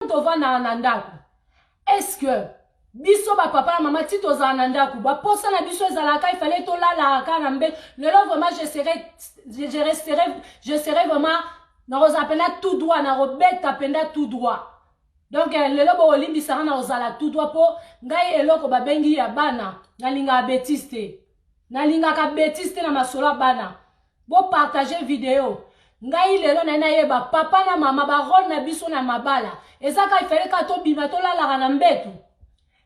tovandaka na ndako, est ce que biso bapapa na mama ti tozala na ndako, baposa na biso ezalaka ifale tolalaka kaka na mbeto? Lelo vraiment je resterai, je serai vraiment, nakozala mpenza tout droit, nakobeta mpenza tout droit. Donc lelo bokolimbisaka, na kozala tout droit, mpo ngai eloko babengi ya bana, nalingaka bétise te, nalingaka bétise te na masolo ya bana. Bopartage video. Ngai lelo naye nayeba papa na mama, barole na biso na mabala eza kaka ifale kaka tobima tolalaka na mbetu.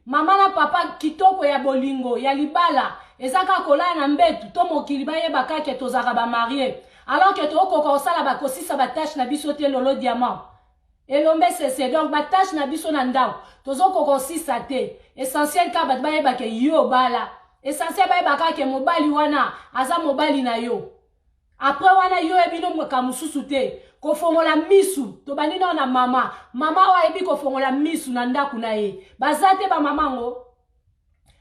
Mama na papa, kitoko ya bolingo ya libala eza kaka kolala na mbetu to mokili bayeba kaka tozalaka bamarie, alors que tokokoka kosala bakosisa batâches na biso te. Lolo Diamant Elombe Sese, donc batâches na biso na ndako tozokoka kosisa te. Essentiel kaka bato bayebake yo bala, essentiel bayeba kaka ke mobali wana aza mobali na yo. Après wana, yo yebi no makambo mosusu te. Kofongola misu, tobandi nao na mama. Mama oyo ayebi kofongola misu na ndako na ye, baza te. Bamama ngo,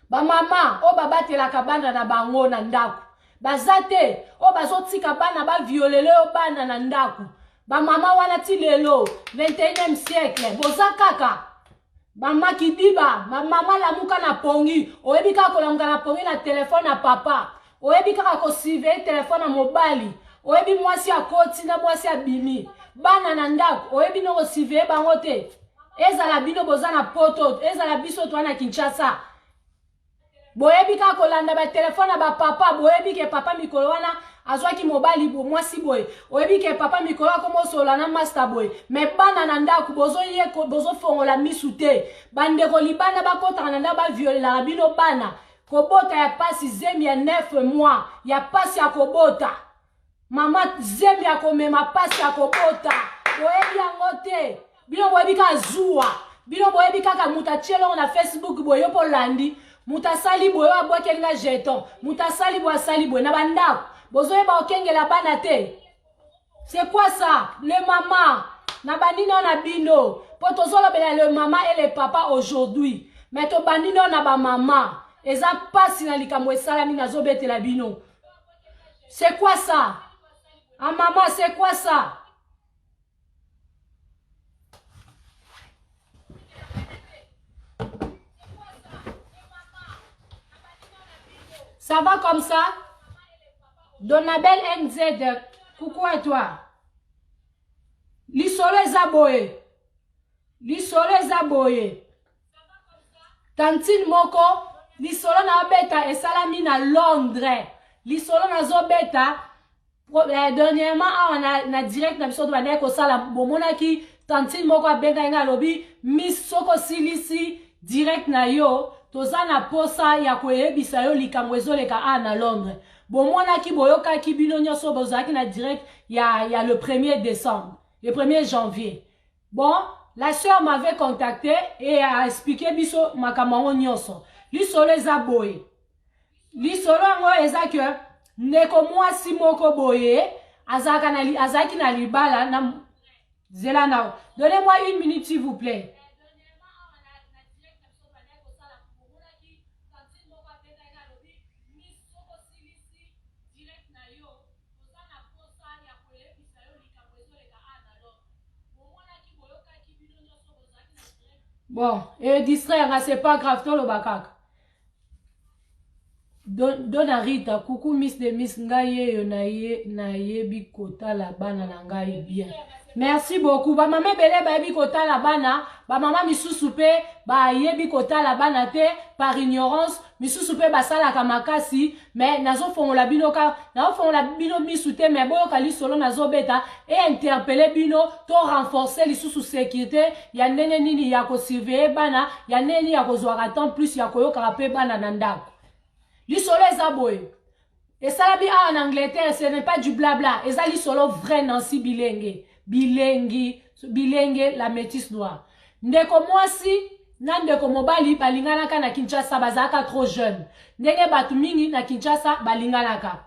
bamama oyo babatelaka bana na bango na ndako baza te, oyo bazotika bana baviolele oyo bana na ndako. Bamama wana ti lelo 21e siècle boza kaka. Mama kidiba, bamama lamuka na pongi. Oyebi kaka kolamuka na pongi na telefone ya papa, oyebi kaka kosurveiller telefone ya mobali, oyebi mwasi akoti na mwasi abimi. Bana na ndako, oyebi no kosurveiller bango te. Ezala bino boza na Poto, ezala biso toa na Kinshasa, boyebi kaka kolanda batelefone ya bapapa. Boyebi ke papa mikolo wana azwaki mobali mwasi boye, oyebi ke papa mikolo akomosola na master boye, mais bana na ndako bozofongola misu te. Bandeko libanda bakɔtaka na ndako, baviolelaka bino bana. Kobota ya pasi, zemi ya 9 mois ya pasi ya kobota, mama, zemi ya komema, pasi ya kobota, boyebi yango te. Bino boyebi kaka zuwa, bino boyebi kaka moto atie elongo na Facebook boye, yo mpo olandi moto asali boye, oyo abwakeli nga jeton, moto asali boye, asali boye. Na bandako bozoyeba kokengela bana te. C'est quoi ça, le mama? Na bandi nao na bino, mpo tozolobela le mama et le papa aujourd'hui, mais tobandi nao na bamama. Eza mpasi na likambo esalami, nazobetela bino. C'est quoi ça, ah mama, c'est quoi ça? Ça va comme ça? Donabel NZ, coucou à toi. Lisolo eza boye. Lisolo eza boye. Tantine moko, lisolo na obeta esalami na Londres. Lisolo nazobeta dernièrement awa na direct na biso tobandaki kosala, bomonaki tantine moko abengaki ngai, alobi: "Miss, soki osilisi direct na yo, toza na posa ya koyebisa yo likambo ezoleka awa na Londres." Bomonaki, boyokaki bino nyonso bozalaki na direct ya le 1er décembre, le 1er janvier. Bon, la sœur m'avait contacté et a expliqué biso makambo yango nyonso. Lisolo eza boye, lisolo yango eza ke ndeko mwasi moko boye azalaki na libala na zela na. Donnez-moi une minute, s'il vous plaît. Bon, e distraire nga, c'est pas grave, toloba kaka. Dona Rita, coucou Miss de Miss, ngai yeyo nayebi kotala bana na ngai bien. Merci beaucoup. Bamama ebele bayebi kotala bana, bamama misusu mpe bayebi kotala bana te par ignorance, misusu mpe basalaka makasi, mais nazofongola bino ka, nazofongola bino misu te, mais boyoka lisolo nazobeta e interpeller bino to renforcer lisusu sécurité ya ndenge nini ya kosurveiller bana, ya ndenge nini ya kozwaka temps plus ya koyokaka mpe bana na ndako. Lisolo eza boye, esalami awa na Angleterre. Ce n'est pas du blabla, eza lisolo vrai. Nancy Bilenge, Bilengi, Bilenge, la métisse noire. Ndeko mwasi na ndeko mobali balinganaka na Kinshasa, bazalaka trop jeune, ndenge bato mingi na Kinshasa balinganaka.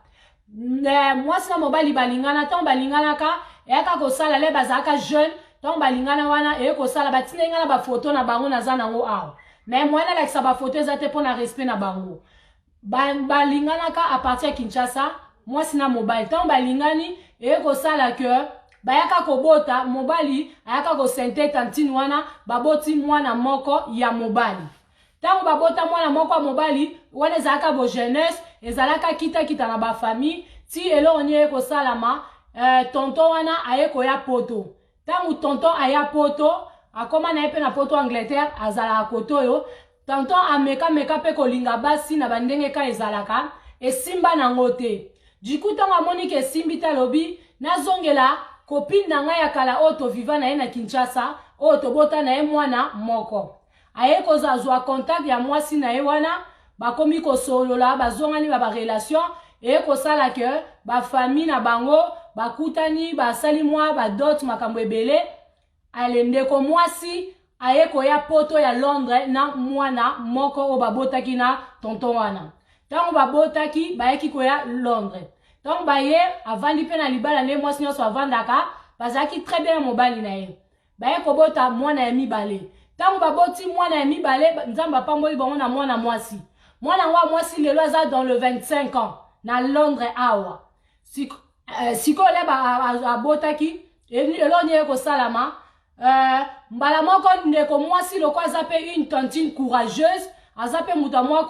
Mwasi na mobali balingana. Ntango balinganaka, eyaka kosala le bazalaka jeune. Ntango balingana wana, eye kosala batindeli nga na bafoto na bango, naza nango awa, mais moyen nalakisa bafoto eza te mpo na respect na bango. Balinganaka à partir ya Kinshasa, mwasi na mobali. Ntango balingani, eye kosala ke Bayaka kobota, mobali ayaka kosente tantine wana, baboti mwana moko ya mobali. Ntango babota mwana moko ya mobali wana, ezalaka bo jeunesse, ezalaka kitakita na bafamille ti eloko nini eye kosalama. Tonton wana aye koya Poto. Ntango tonton aya Poto, akóma na ye mpe na Poto, Angleterre, azalaka kote oyo. Tonton amekameka mpe kolinga basi na bandenge ka ezalaka, esimba nango te. Du coup, ntango amoni ke esimbi te, alobi: "Nazongela copine na ngai ya kala oyo toviva na ye na Kinshasa, oyo tobota na ye mwana moko." Aye kozwa contact ya mwasi na ye wana, bakomi kosolola, bazongani ba barelation. Eye kosala ke bafamille na bango bakutani, basali mwa badot, makambo ebele. Ale, ndeko mwasi aye koya Poto ya Londres na mwana moko oyo babotaki na tonton wana. Ntango babotaki, bayaki koya Londres. Ntango baye, avandi mpe na libala nde mwasi nyonso avandaka, bazalaki très bien na mobali na ye. Baye kobota mwana ya mibale. Ntango baboti mwana ya mibale, Nzambe apamboli bango na mwana mwasi. Mwana yango ya mwasi lelo aza dans le 25 ans na Londres awa. Sikoyo le abotaki, eloko nini ekosalama? Mbala moko ndeko mwasi, loko aza mpe une tantine courageuse, aza mpe moto amwa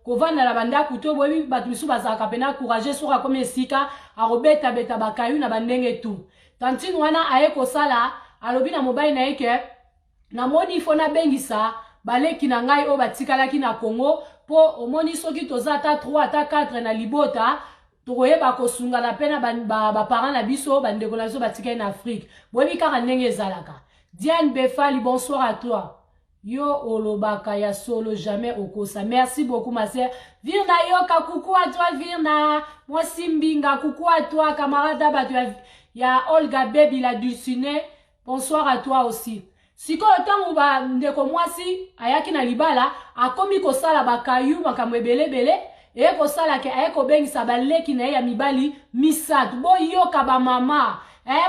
kovanda na bandako to boyebi bato misusu bazalaka mpena courageux, soki akomi esika akobetabeta bakayu na bandenge tu. Tantine wana aye kosala, alobi na mobali na ye ke: "Namoni fo nabengisa baleki na ngai oyo batikalaki na Congo, mpo omoni soki toza ata 3 ata 4 na libota, tokoyeba kosungana mpe na baparent ba na biso, bandeko na biso batikali na Afrique." Boyebi kaka ndenge ezalaka. Diane Befali, bonsoir à toi. Yo olobaka ya solo, jamais okosa. Merci beaucoup, ma sœur Virna Yoka. Coucou à toi, Virna mwasi mbinga. Coucou à toi, camarade bato ya Olga Baby la Dulcinée, bonsoir à toi aussi. Sikoyo, ntango bandeko mwasi ayaki na libala, akomi kosala bakayu, makambo ebeleebele. Eye kosala ke aye kobengisa baleki na ye ya mibali misato. Boyoka bamama,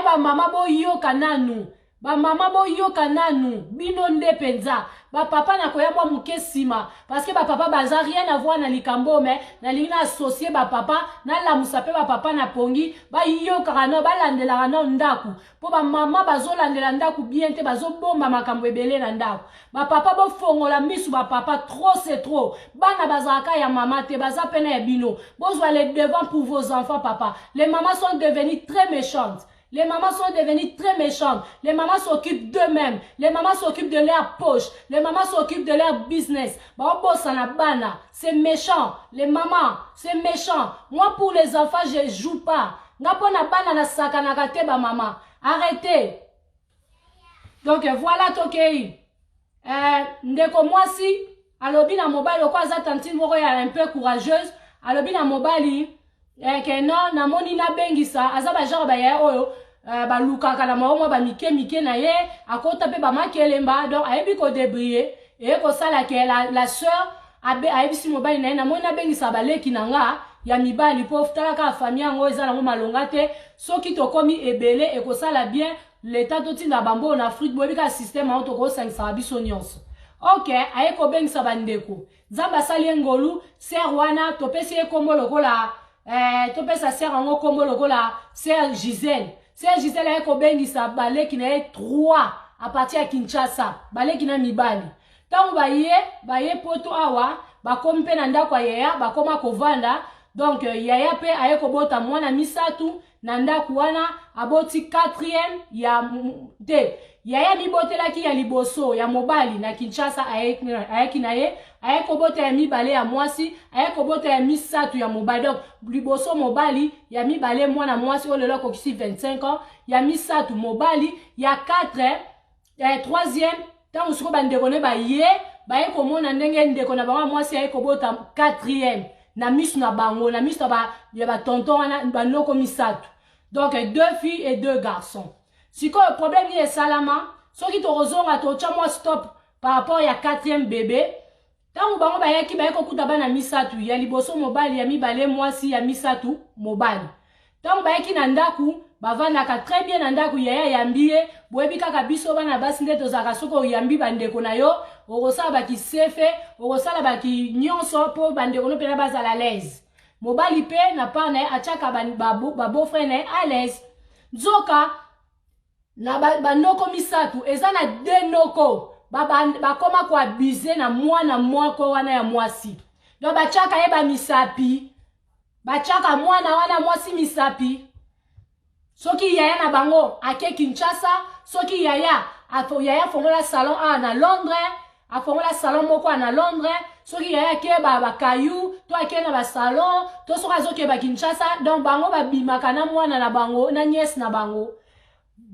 bamama boyoka nanu, bamama boyoka nanu, bino nde mpenza. Bapapa na koya mwa moke nsima, parce que bapapa baza rien à voir na likambo, mais nalingi na associer bapapa, nalamusa mpe bapapa na pongi, bayokaka no, balandelaka no ndako, mpo bamama bazolandela ndako bien te, bazobomba makambo ebele na ndako. Bapapa, bofongola misu. Bapapa, trop c'est trop. Bana bazalaka ya mama te, baza pene ya bino. Bozwa le devant pour vos enfants. Papa, les mamans sont devenues très méchantes. Les mamans sont devenues très méchantes. Les mamans s'occupent d'eux-mêmes. Les mamans s'occupent de leur poche. Les mamans s'occupent de leur business. Bana, bana, c'est méchant. Les mamans, c'est méchant. Moi, pour les enfants, je joue pas. Nga pona bana na sakanaka te, ba maman. Arrêtez. Donc voilà, tokei. Ndeko mwasi alobi na mobali, oko aza tantine moko ya un peu courageuse, alobi na mobali ke non, namoni nabengisa. Aza bagenre bayaya oyo balukaka na mao mwa bamike mike na ye, akota mpe bamakelemba, donc ayebi kodébrouiller. Eye kosala ke la sœur ayebisi mobali na ye: "Namoni nabengisa baleki na nga ya mibali, mpo tala kaka famille yango eza nango malonga te. Soki tokomi ebele, ekosala bien leta totinda bamboyo na Afrique. Boyebi kaka système yango, tokosangisaka biso nyonso." Ok, aye kobengisa bandeko. Nzambe asali ye ngolu. Sœur wana, topesi ye nkombo lokola topesa sœur yango nkombo lokola sœur Gisele. Sœur Gisele aye kobengisa baleki na ye 3 à partir ya Kinshasa, baleki na mibali. Ntango baye Poto awa, bakomi mpe na ndako ya yaya, bakoma kovanda. Donc yaya mpe aye kobota mwana misatu na ndako wana. Aboti 4e ya te. Yaya mibotelaki ya liboso ya mobali na Kinshasa, ayaki na ye, aye kobota ya mibale ya mwasi, aye kobota ya misato ya mobali. Donc liboso mobali, ya mibale mwana mwasi oyo lelo akokisi 25 ans, ya misato mobali, ya 4, ya troisième. Ntango sikoyo bandeko ne baye komona ndenge ndeko na bango ya mwasi aye kobota 4e na miso na bango, na miso ya batonton wana, banoko misato, donc deux filles et deux garçons. Sikoyo problème nini esalama? Soki tokozonga, totya mwa stop par rapport ya quatrième bébé. Ntango bango bayaki, baye kokuta bana misato: ya liboso mobali, ya mibale mwasi, ya misato mobali. Ntango bayaki na ndako, bavandaka très bien na ndako. Yaya yambi ye. Boyebi kaka biso bana basi nde tozalaka, soki oyambi bandeko na yo, okosala bakisefe, okosala baki nyonso mpo bandeko no mpena bazala l'aise. Mobali mpe na part na ye atiaka babeau-frère na ye à l'aise. Nzoka Na banoko ba misato, eza na de noko bakoma ba koabuser na mwana moko wana ya mwasi. Donc batiaka ye bamisapi, batiaka mwana wana mwasi misapi. Soki yaya na bango ake Kinshasa, soki yaya yaya afongola salon awa na Londres, afongola salon moko awa na Londres, soki yaya ake bakayu to ake na basalon to soki azokeba Kinshasa, donc bango babimaka na mwana na bango, na nièce na bango.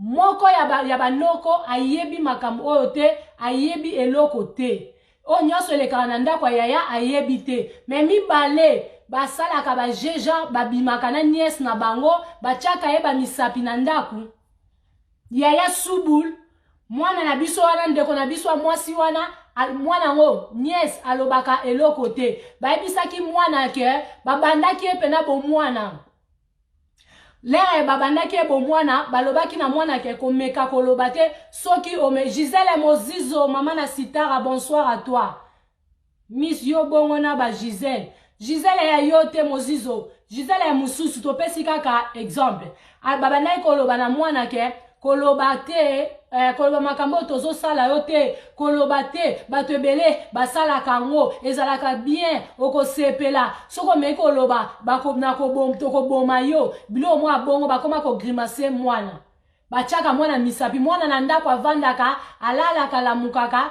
Moko ya banoko ayebi makambo oyo te, ayebi eloko te. Oyo nyonso elekaka na ndako ya yaya, ayebi te. Mais mibale basalaka bajeu, genre babimaka na nièce na bango, batiaka ye bamisapi na ndako. Yaya subul mwana na biso wana, ndeko na biso ya mwasi wana, mwana yango nièce alobaka eloko te. Bayebisaki mwana ke babandaki ye mpena bomwana. Lere babandaki ye bomwana, balobaki na mwana ke komeka koloba te. Soki ome Gisele Mozizo, mama na Sitara, bonsoir à toi. Miss yo bongo na ba Gisele. Gisele ya yo te, Mozizo, Gisele ya mosusu, topesi kaka exemple. Babandaki koloba na mwana ke koloba te, koloba makambo oyo tozosala yo te, koloba te. Bato ebele basalaka yango, ezalaka bien, okosepela. Soki omeki koloba, tokoboma yo. Biloko mwa bongo, bakoma kogrimacer mwana, batiaka mwana misapi. Mwana na ndako avandaka, alalaka, alamukaka,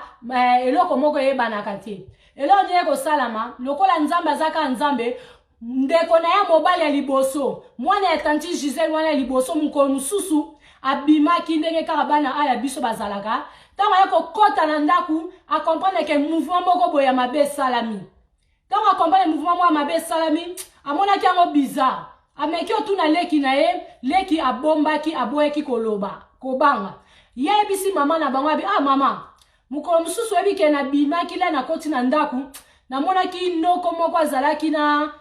eloko moko eyebanaka te. Eloko nini ekosalama? Lokola Nzambe aza kaka Nzambe, ndeko na ye mobali ya liboso, mwana ya tanti Gisele wana ya liboso, mokolo mosusu abimaki ndenge kaka bana aya biso bazalaka. Ntango aye kokɔta na ndako, acomprendre ke mouvement moko boye ya mabe esalami. Ntango acomprendre mouvement moko ya mabe esalami, amonaki yango bizarre, ameki otuna leki na ye. Leki abombaki, aboyaki koloba, kobanga. Ye ayebisi mama na bango, abi: "Ah mama, mokolo mosusu oyebi ke nabimaki la, nakoti na ndako, namonaki noko moko azalaki na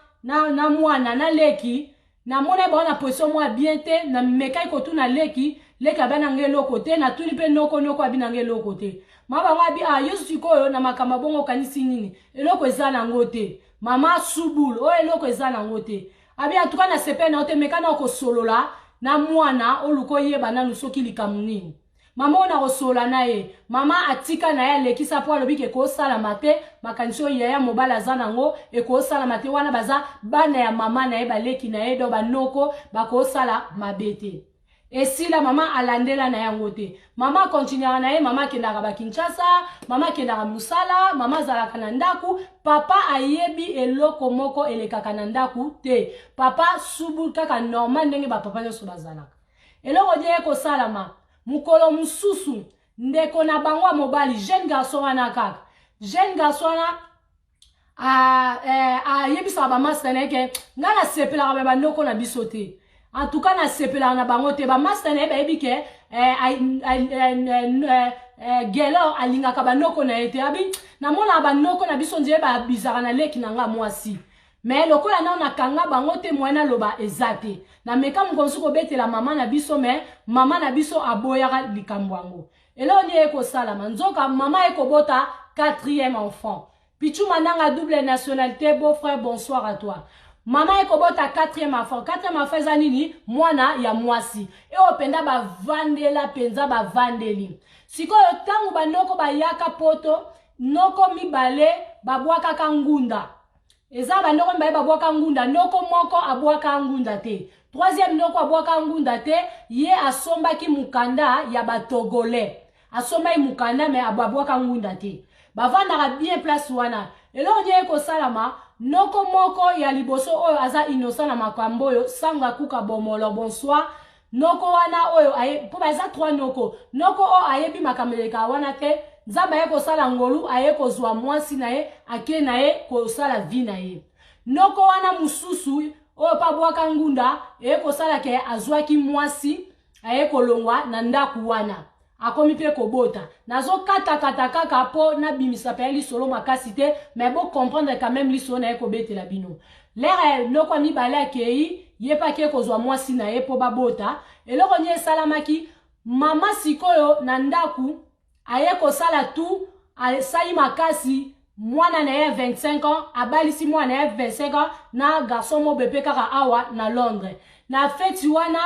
mwana na leki. Namoni bango na position moko ya bien te. Namekaki kotuna leki, leki abi nanga eloko te. Natuni mpe noko, noko abi nanga eloko te." Mama bango abi: "Ah, yo sikoyo na makambo ya bongo okanisi nini? Eloko eza nango te." Mama subul oyo, eloko eza nango te. Abi: "Antuka nasepele na yo te. Meka na kosolola na mwana, oluka oyeba nanu soki likambo nini." Mama oyo, na kosolola na ye, mama atika na ye, alekisa, mpo alobi ke ekosalama te. Makanisi oyo yaya mobali aza nango, ekosalama te. Wana baza bana ya mama na ye, baleki na ye, do banoko bakosala mabe te. Esila, mama alandela na yango te. Mama akontinuaka na ye, mama akendaka bakinshasa, mama akendaka mosala, mama azalaka na ndako. Papa ayebi eloko moko elekaka na ndako te. Papa subu kaka normal ndenge bapapa nyonso bazalaka. Eloko die ekosalama? Mokolo mosusu, ndeko na bango ya mobali, jeune garçon wana, kaka jeune garçon wana, ayebisaka bamaster na ye ke ngai nasepelaka me banoko na biso te, en tout cas nasepelaka na bango te. Bamaster na ye bayebi ke Gelor alingaka banoko na ye te. Abi: "Namonaka banoko na biso nzela babizaka na leki na nga mwasi, mais lokola nao nakanga bango te, moye naloba eza te." Nameka mokolo mosusu kobetela mama na biso, mais mama na biso aboyaka likambo yango. Eloko nini ekosalama? Nzoka mama ekobota quatrième enfant. Pichu Mananga, double nationalité, beau frère, bonsoir à toi. Mama ekobota quatrième enfant. Quatrième enfant eza nini? Mwana ya mwasi eyo mpenza bavandela mpenza, bavandeli. Sikoyo ntango banoko bayaka Poto, noko mibale babwakaka ngunda. Eza bandoko mibale babwaka ngunda, noko moko abwaka ngunda te. Troisième noko abwaka ngunda te. Ye asombaki mokanda ya batogolais, asombaki mokanda, mais abwaka ngunda te. Bavandaka bien place wana. Eloko nini ekosalama? Noko moko ya liboso oyo aza innocent na makambo oyo, Sanga Kuka Bomolo, bonsoir. Noko wana oyo, mpo baza trois noko, noko oyo ayebi makambo elekaka wana te. Nzambe aye kosala ngolu, aye kozwa mwasi na ye, ake na ye kosala vie na ye. Noko wana mosusu oyo mpo abwaka ngunda, eye kosala ke azwaki mwasi, aye kolongwa na ndako wana, akomi mpe kobota. Nazokatakata kaka mpo nabimisa mpe lisolo makasi te, mais bocomprendre quand même lisolo na ye kobetela bino. Lere noko ya mibale akei, ye mpe ake kozwa mwasi na ye mpo babota. Eloko nini esalamaki? Mama sikoyo na ndako aye kosala tu, asali makasi, mwana na ye 25 ans, abalisi mwana na ye 25 ans na garçon mobe mpe kaka awa na Londres. Na feti wana,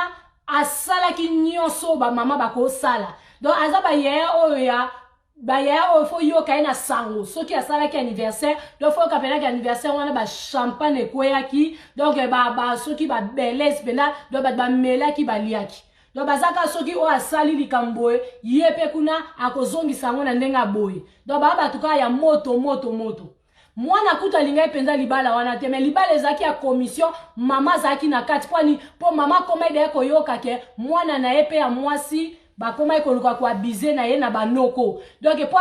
Asalaki nyonso oyo bamama bakosala. Donc aza bayaya oyo ya bayaya oyo fo yoka ye na sango soki asalaki anniversaire. Donc fo yoka mpenaki anniversaire wana, bachampagne ekweyaki, donc ba, ba, soki babelese mpenza, donc bato bamelaki, baliaki. Donc baza kaka soki oyo asali likambo boye, ye mpe kuna akozongisa yango na ndenge ya boye. Donc baa bato kaka ya moto moto moto. Mwana kutu alingaki mpenza libala wana te, mais libala ezalaki ya commission, mama azalaki na kati. Mpo ani? Mpo mama akomaki deya koyoka ke mwana na ye mpe ya mwasi bakomaki koluka koabuser na ye na banoko. Donc mpo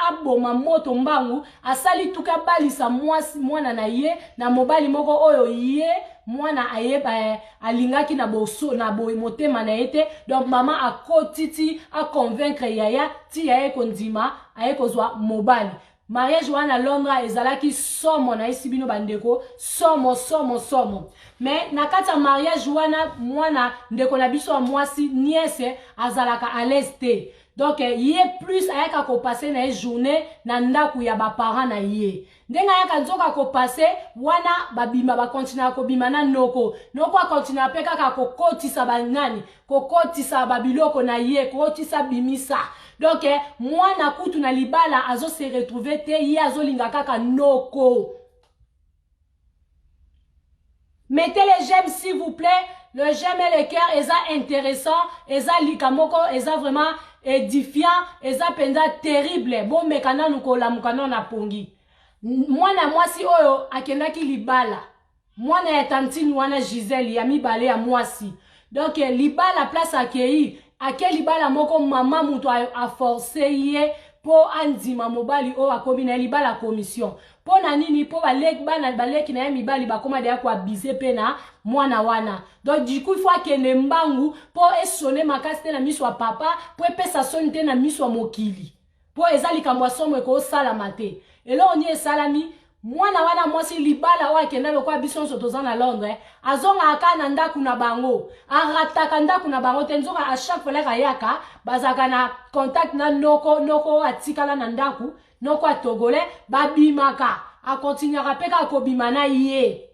aboma moto mbangu, asali tuka abalisa mwasi mwana na ye na mobali moko oyo ye mwana ayeba alingaki na boso na boye motema na ye te. Donc mama akoti ti aconvaincre yaya, ti yaya ekondima, aye kozwa mobali. Mariage wana na Londres ezalaki somo, nayesi bino bandeko, somo somo somo. Mais na kati ya mariage wana, mwana ndeko na biso ya mwasi, nièce, azalaka à l'aise te. Donc ye plus ayaka kopasser na ye journée na ndako ya baparent na ye. Ndenge ayaka nzoka kopasser wana, babima, bakontinuaka kobima na noko. Noko akontinuaka mpe kaka kokotisa banani, kokotisa babiloko na ye, kokotisa bimisa. Donc mwana kutu na libala azose retrouver te, ye azolinga kaka noko. Mettez les j'aime, s'il vous plaît, le j'aime et le cœur. Eza intéressant, eza lika moko eza vraiment édifiant, eza mpenza terrible. Bomeka nanu kolamuka nano na pongi. Mwana mwasi oyo akendaki libala, mwana ya tantine wana Gisele ya mibale ya mwasi, donc libala place akei, ake libala moko, mama moto aforcer ye mpo andima mobali oyo akomi na ye, libala commission. Mpo na nini? Mpo bana baleki na ye mibali bakóma deya koabuser mpe na mwana wana. Donc du coup il faut akende mbangu mpo esone makasi te na miso ya papa, mpo epesa soni te na miso ya mokili, mpo eza likambo ya somo ekosalama te. Eloko nini esalami? Mwana wana mwasi, libala oyo akenda, lokola biso nyonso toza na Londres, azongaka kaka na ndako na bango, arataka ndako na bango te. Nzoka à chaque fois leka ayaka, bazalaka na contact na noko. Noko oyo atikala na ndako, noko ya Togolais, babimaka, akontinuaka mpe kaka kobima na ye.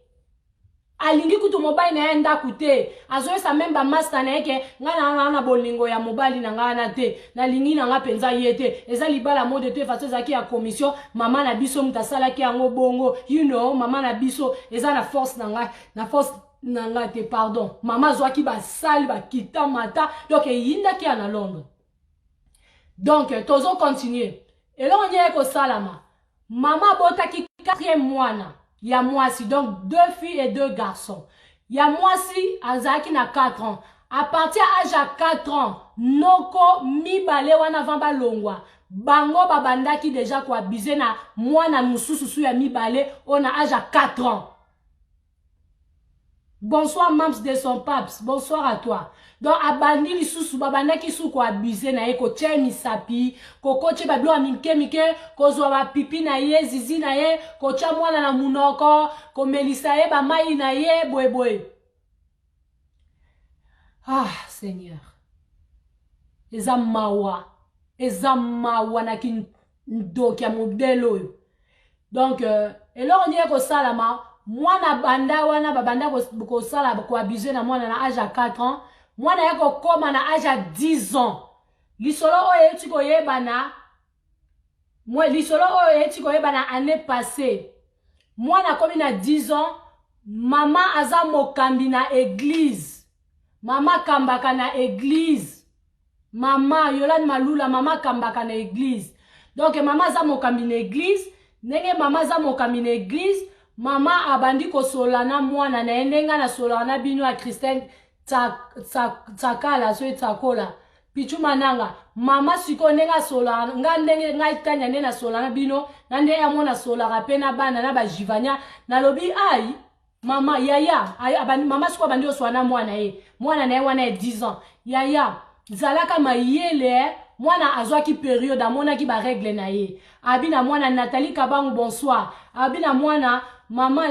Alingi kutu mobali na ye ndako te. Azoyesa même bamaster na ye ke ngai na na bolingo ya mobali na ngai wana te, nalingi na ngai mpenza ye te, eza libala mode te, façon ezalaki ya commission, mama na biso moto asalaki yango bongo, mama na biso eza na force na ngai, na force na ngai te, pardon. Mama azwaki basali, bakita mata, donc eyindaki ya na Londres. Donc tozocontinuer. Eloko nini ekosalama? Mama abotaki quatrième mwana ya mwasi, donc deux filles et deux garçons. Ya mwasi azalaki na 4 ans. À partir ya âge ya 4 ans, noko mibale wana, avant balongwa, bango babandaki déjà koabuser na mwana mosusu su ya mibale oyo na âge ya 4 ans. Bonsoir mams de son paps, bonsoir à toi. Donc abandi lisusu, babandaki su koabuser na ye, kotia ye misapi, kokotia babiloko ya mike mike, kozwa bapipi na ye, zizi na ye, kotia mwana na munoko, komelisa ye bamai na ye boyeboye. Ah Seigneur, eza mawa, eza mawa na kindoki ya modèle oyo. Donc eloko nini ekosalama? Mwana banda wana babanda kosala, koabuser na mwana na âge ya 4 ans, mwana ye kokóma na âge ya 10 ans. Lisolo oyo eyeti koyebana, lisolo oyo eyeti koyebana année passée. Mwana akomi na 10 ans, mama aza mokambi na église, mama akambaka na église, mama Yolande Malula, mama akambaka na église. Donc mama aza mokambi na église. Ndenge mama aza mokambi na église, mama abandi kosolola na mwana na ye ndenge nasololaka na bino ya Christine Tsakala, so Tsakola Pichu Mananga. Mama sikoyo ndenge asololaka nga, ndenge ngai Tanya nde nasololaka na bino, na nde yango nasololaka mpe na bana na bajivania. Nalobi ai mama yaya abandi, mama sikoyo abandi kosolola na mwana ye, mwana na ye wana ya 10 ans: "Yaya, zalaka mayele." Mwana azwaki période, amonaki barègle na ye. Abi na mwana, Nathalie Kabangu, bonsoir. Abi na mwana mama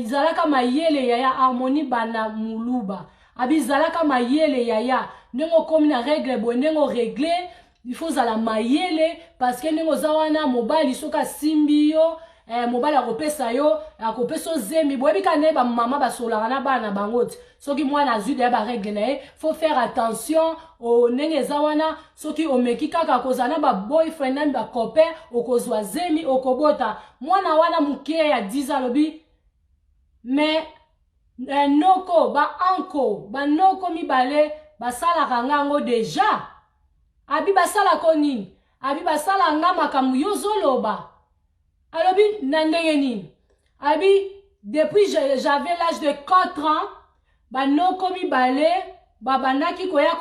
zalaka mayele yaya. Harmonie bana muluba, abi zalaka mayele yaya, ndenge okomi na règle boye, ndenge orégler, il faut ozala mayele, parce que ndenge oza wana, mobali soki asimbi yo. eh, mobali akopesa yo, akopesa yo zemi. Boyebi kaka ndenge bamama basololaka na bana na bango ti soki mwana azwi deya baregle na ye, faut faire attention o, ndenge eza wana. Soki omeki kaka kozala na baboyfriend na bacopain, okozwa zemi, okobota mwana wana moke ya 10 ans. Alobi mais eh, noko baanko banoko mibale basalaka nga yango deja. Abi basalako nini? Abi basala nga makambo yo ozoloba. Alobi na ndenge nini? Abi depuis j'avais l'âge de 4 ans, banoko mibale babandaki koya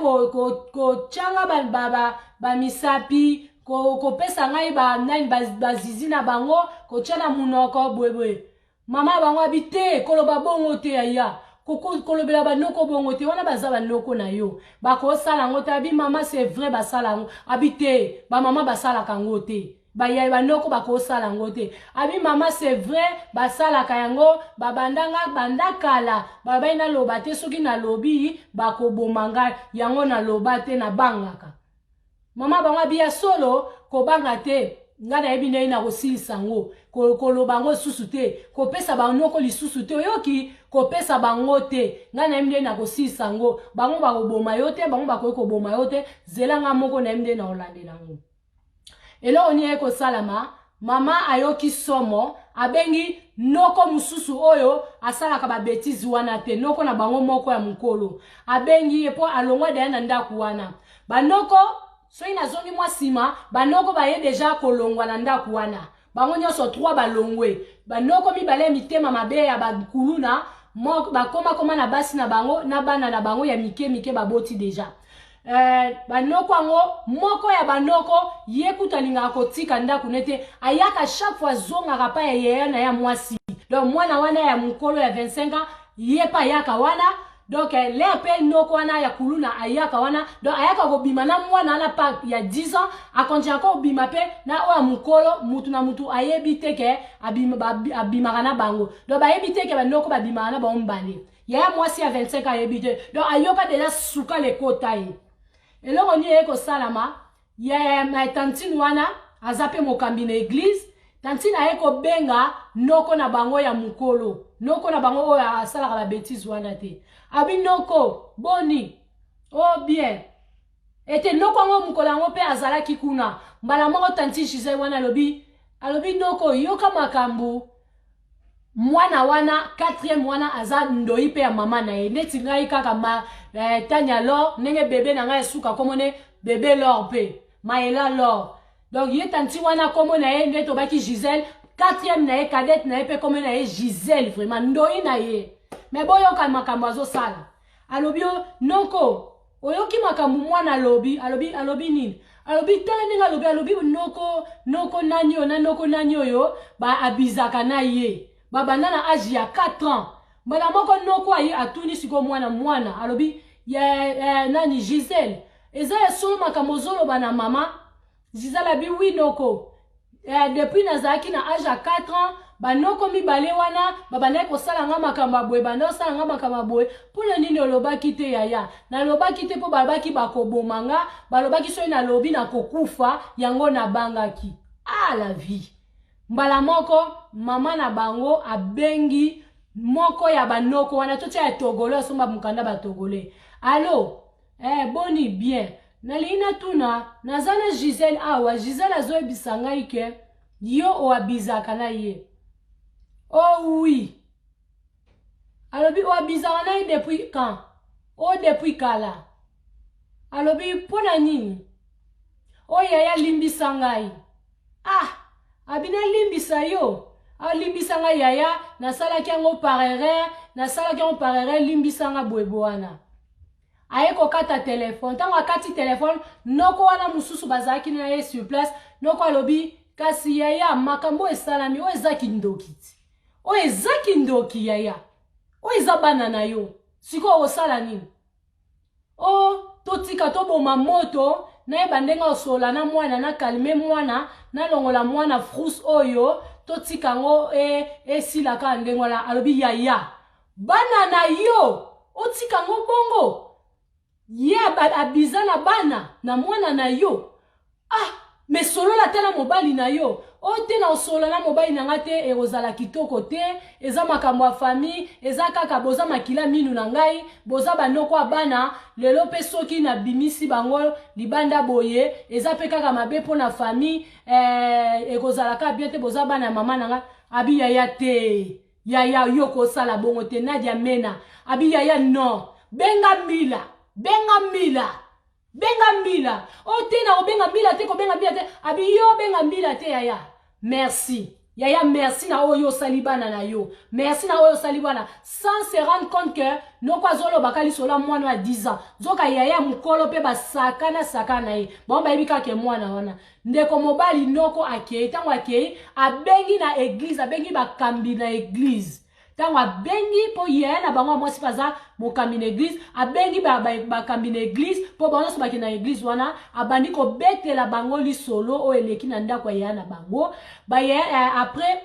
kotyanga bamisapi, kopesa ngai banani, bazizi na bango, kotya na monoko boyeboye. Mama bango abi te, koloba bongo te yaya, kolobela banoko bongo te, wana baza banoko na yo, bakosala yango te. Abi mama, c'est vrai, basala yango. Abi te, bamama basalaka yango te, bayai banoko bakosala yango te. Abi mama, c'est vrai, basalaka yango, babandanga banda kala, babai naloba te, soki nalobi bakoboma ngai, yango naloba te, nabangaka. Mama bango abi ya solo, kobanga te, ngai nayebi ndenge na kosilisa yango, koloba yango lisusu te, kopesa banoko lisusu te, oyoki, kopesa bango te, ngai nayebi ndenge na kosilisa yango, bango bakoboma yo te, bango bakoki koboma yo te, zela, ngai moko nayebi ndenge na kolandela yango. Eloko nini aye kosalama? Mama ayoki somo, abengi noko mosusu oyo asalaka babêtises wana te, noko na bango moko ya mokolo. Abengi ye mpo alongwa deya na ndako wana. Banoko, soki nazongi mwa nsima, banoko baye deja kolongwa na ndako wana, bango nyonso 3 balongwe. Banoko mibale ya mitema mabe ya bakuluna bakomakoma na basi na bango na bana na bango ya mike mike baboti deja. Banoko yango, moko ya banoko ye kutu alingaka kotika ndako nete, ayaka chaque fois, azongaka pa ya yeya na ya mwasi. Donc mwana wana ya mokolo ya 25 ans, ye mpe ayaka wana. Donc lere mpe noko wana ya kuluna ayaka wana, donc ayaka kobima na mwana wana pa ya 10 ans, akontinaka kobima mpe na oyo ya mokolo. Mutu na mutu ayebi te ke abimaka na bango, donc bayebi te ke banoko babimaka na bango mibale. Yaya mwasi ya 25 ayebi te, donc ayoka deja suka lekota ye. Eloko nini eye kosalama? Ya tantine wana aza mpe mokambi na église. Tantine aye kobenga noko na bango ya mokolo, noko na bango oyo asalaka babêtises wana te. Abi noko, boni? O oh, bien. Ete noko yango mokolo yango mpe azalaki kuna. Mbala moko tantine Gisele wana alobi noko, yoka makambo mwana wana quatrième wana aza ndoi mpe ya mama na ye, neti ngai kaka ma Tania Lor, ndenge bebe na ngai esuka komone bebe Lor mpe Maela Lor. Donc ye tanti wana kombo na ye nde tobaki Gisele, quatrième na ye, cadette na ye mpe kombo na ye Gisele, vraiment ndoi na ye. Me boyoka makambo azosala. Alobi o noko, oyoki makambo mwana alobi? Alobi nini? Alobi tala ndenge alobi noko nani oyo na noko nani oyo baabizaka na ye, babanda na age ya 4 ans. Mbala moko noko aye atuni sikoyo mwana alobi ya nani, Gisele, eza ya solo makambo ozoloba na mama? Gisele abi oui noko, depuis nazalaki na age ya 4 ans, banoko mibale wana babandaki kosala nga makambo ya boye, banda kosala nga makambo ya boye. Mpona nini olobaki te yaya? Nalobaki te mpo balobaki bakoboma nga, balobaki soki nalobi nakokufa, yango nabangaki. Ah la vie! Mbala moko mama na bango abengi moko ya banoko wana, totia ya togolo, asomba mokanda batogole. Allo, boni? Bien. Nalingi natuna, naza na Gisele awa. Gisele azoyebisa ngai ke yo oabizaka na ye. Oh oui. Alobi oabizaka na ye depuis quand? O depuis kala. Alobi mpo na nini? Oyo yaya, limbisa ngai. Ah, abi nalimbisa yo? Alimbisa ngai yaya, nasalaki yango par erreur, nasalaki yango par erreur, limbisa nga. Boyebo wana aye kokata telefone. Ntango akati telefone, noko wana mosusu bazalaki na ye sur place. Noko alobi kasi yaya, makambo oyo esalami oyo eza kindoki ti, oyo eza kindoki yaya, oyo eza bana na yo, sikoyo osala nini? O totika, toboma moto, nayeba ndenge osola na mwana, nakalme mwana, nalongola mwana frus oyo, totika yango esila kaka ndenge wana. Alobi yaya, bana na yo, otika yango bongo, ye abiza na bana na mwana na yo. Ah, me solola te na mobali na yo. Oyo te na osolola na mobali na nga te, ekozala kitoko te. Eza makambo ya famille, eza kaka boza makila minu na ngai, boza banoko ya bana. Lelo mpe soki nabimisi bango libanda boye, eza mpe kaka mabe mpo na famille. Ekozala kaka bien te, boza bana ya mama na ngai. Abi yaya te, yaya yo kosala bongo te. Nadia Mena abi yaya non, benga Mbila, benga Mbila, benga Mbila. O te, na kobenga Mbila te, kobenga Mbila te. Abi yo benga Mbila te. Yaya merci, yaya merci na oyo osali bana na yo, merci na oyo osali bana, sans se rendre compte que noko azolobaka lisolo ya mwana ya 10 ans. Nzoka yaya mokolo mpe basakana sakana na ye, bango bayebi kaka mwana wana. Ndeko mobali noko akei. Ntango akei, abengi na église, abengi bakambi na église. Ntango abengi, mpo yaya na bango ya mwasi mpe aza mokambi na église, abengi bakambi na église mpo bango nyonso bakende na église wana. Abandi kobetela bango lisolo oyo eleki na ndako ya yaya na bango. Après,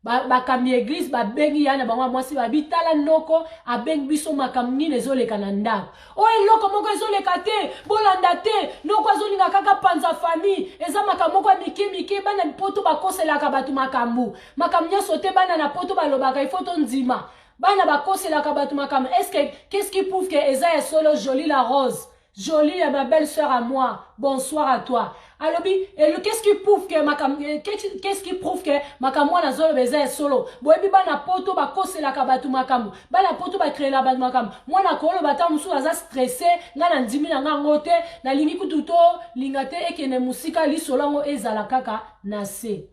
bakambi ya église babengi ya na bango ya mwasi, babi: "Tala, noko abengi biso, makambo nini ezoleka na ndako oyo?" "Eloko moko ezoleka te, bolanda te. Noko azolinga kaka panza famille. Eza makambo moko ya mike mike. Bana poto bakoselaka bato makambo, makambo nyonso te. Bana na poto balobaka, ifo tondima. Bana bakoselaka bato makambo. Est ce que, qu'est-ce qui prouve que eza ya solo?" Jolie la rose, Jolie, ma belle sœur à moi, bonsoir à toi. Alobi, qu'est-ce qui prouve que makambo, qu'est-ce qui prouve que makambo wana azoloba eza ya solo? Boyebi bana poto bakoselaka bato makambo, bana poto bacréela bato makambo. Mwana koloba ata mosusu aza stressé. Ngai na ndimi na ngai yango te, nalingi kutu tolinga te ekende mosika, lisolo yango ezala kaka na se."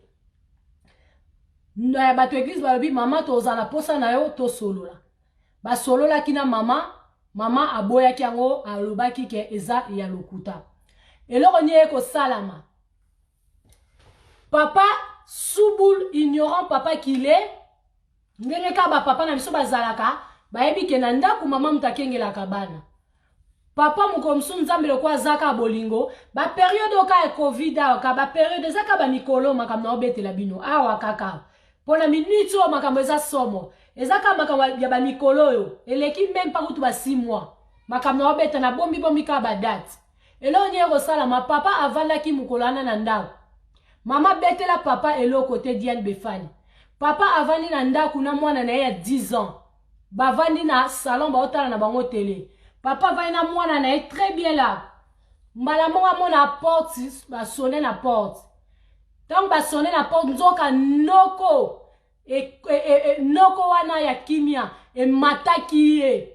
Bato église balobi: "Mama, tozala na posa na yo tosolola." Basololaki na mama. Mama aboyaki yango, alobaki ke eza ya lokuta. Eloko nini ekosalama? Papa Subul, ignorant papa kile, ndenge kaka bapapa na biso bazalaka, bayebi ke na ndako mama moto akengelaka bana. Papa mokolo mosusu, Nzambe lokola aza kaka bolingo, bapériode oyo kaka ya Covid awa, kaka bapériode eza kaka bamikolo, makambo na obetela bino awa kaka mpo na miniti oyo, makambo eza somo, eza kaka makambo ya bamikolo oyo eleki même mpa kutu ba 6 mois. Makambo na obeta na bombi bombi kaka badate. Eloko nini ekosalama? Papa avandaki mokolo wana na ndako, mama betela papa eloko te. Diane Befani, papa avandi na ndako na mwana na ye ya 10 ans. Bavandi na salon, baotala na bango télé. Papa avandi na mwana na ye très bien là. Mbala moko amona porte, basonner na porte. Ntango basonner na porte, nzoka noko noko wana ya kimia emataki ye,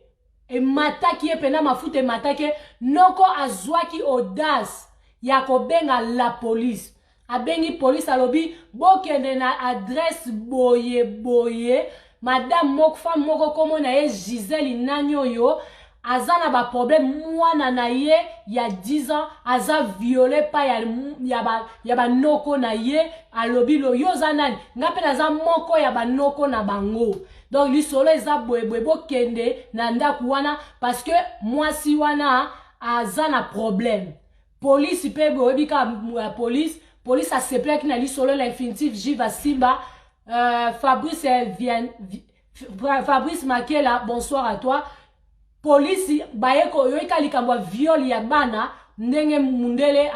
emataki ye mpena, mafuta emataki ye. Noko azwaki audace ya kobenga la police. Abengi police, alobi: "Bokende na adresse boye boye, madame moko, femme moko, nkombo na ye Gisele nani oyo, aza na baproblème. Mwana na ye ya 10 ans aza violé pa ya banoko na ye." Alobi: "Lo, yo oza nani?" "Nga mpe naza moko ya banoko na bango. Donc lisolo eza boyeboye, bokende na ndako wana parce que mwasi wana aza na problème." Polisi mpe, boyebi kaka polise, polise asepelaki na lisolo. L'infinitif Jive Asimba, Fabrice, Vien, Fabrice Makela, bonsoir à toi. Polisi baye koyoka likambo ya viol ya bana, ndenge mundele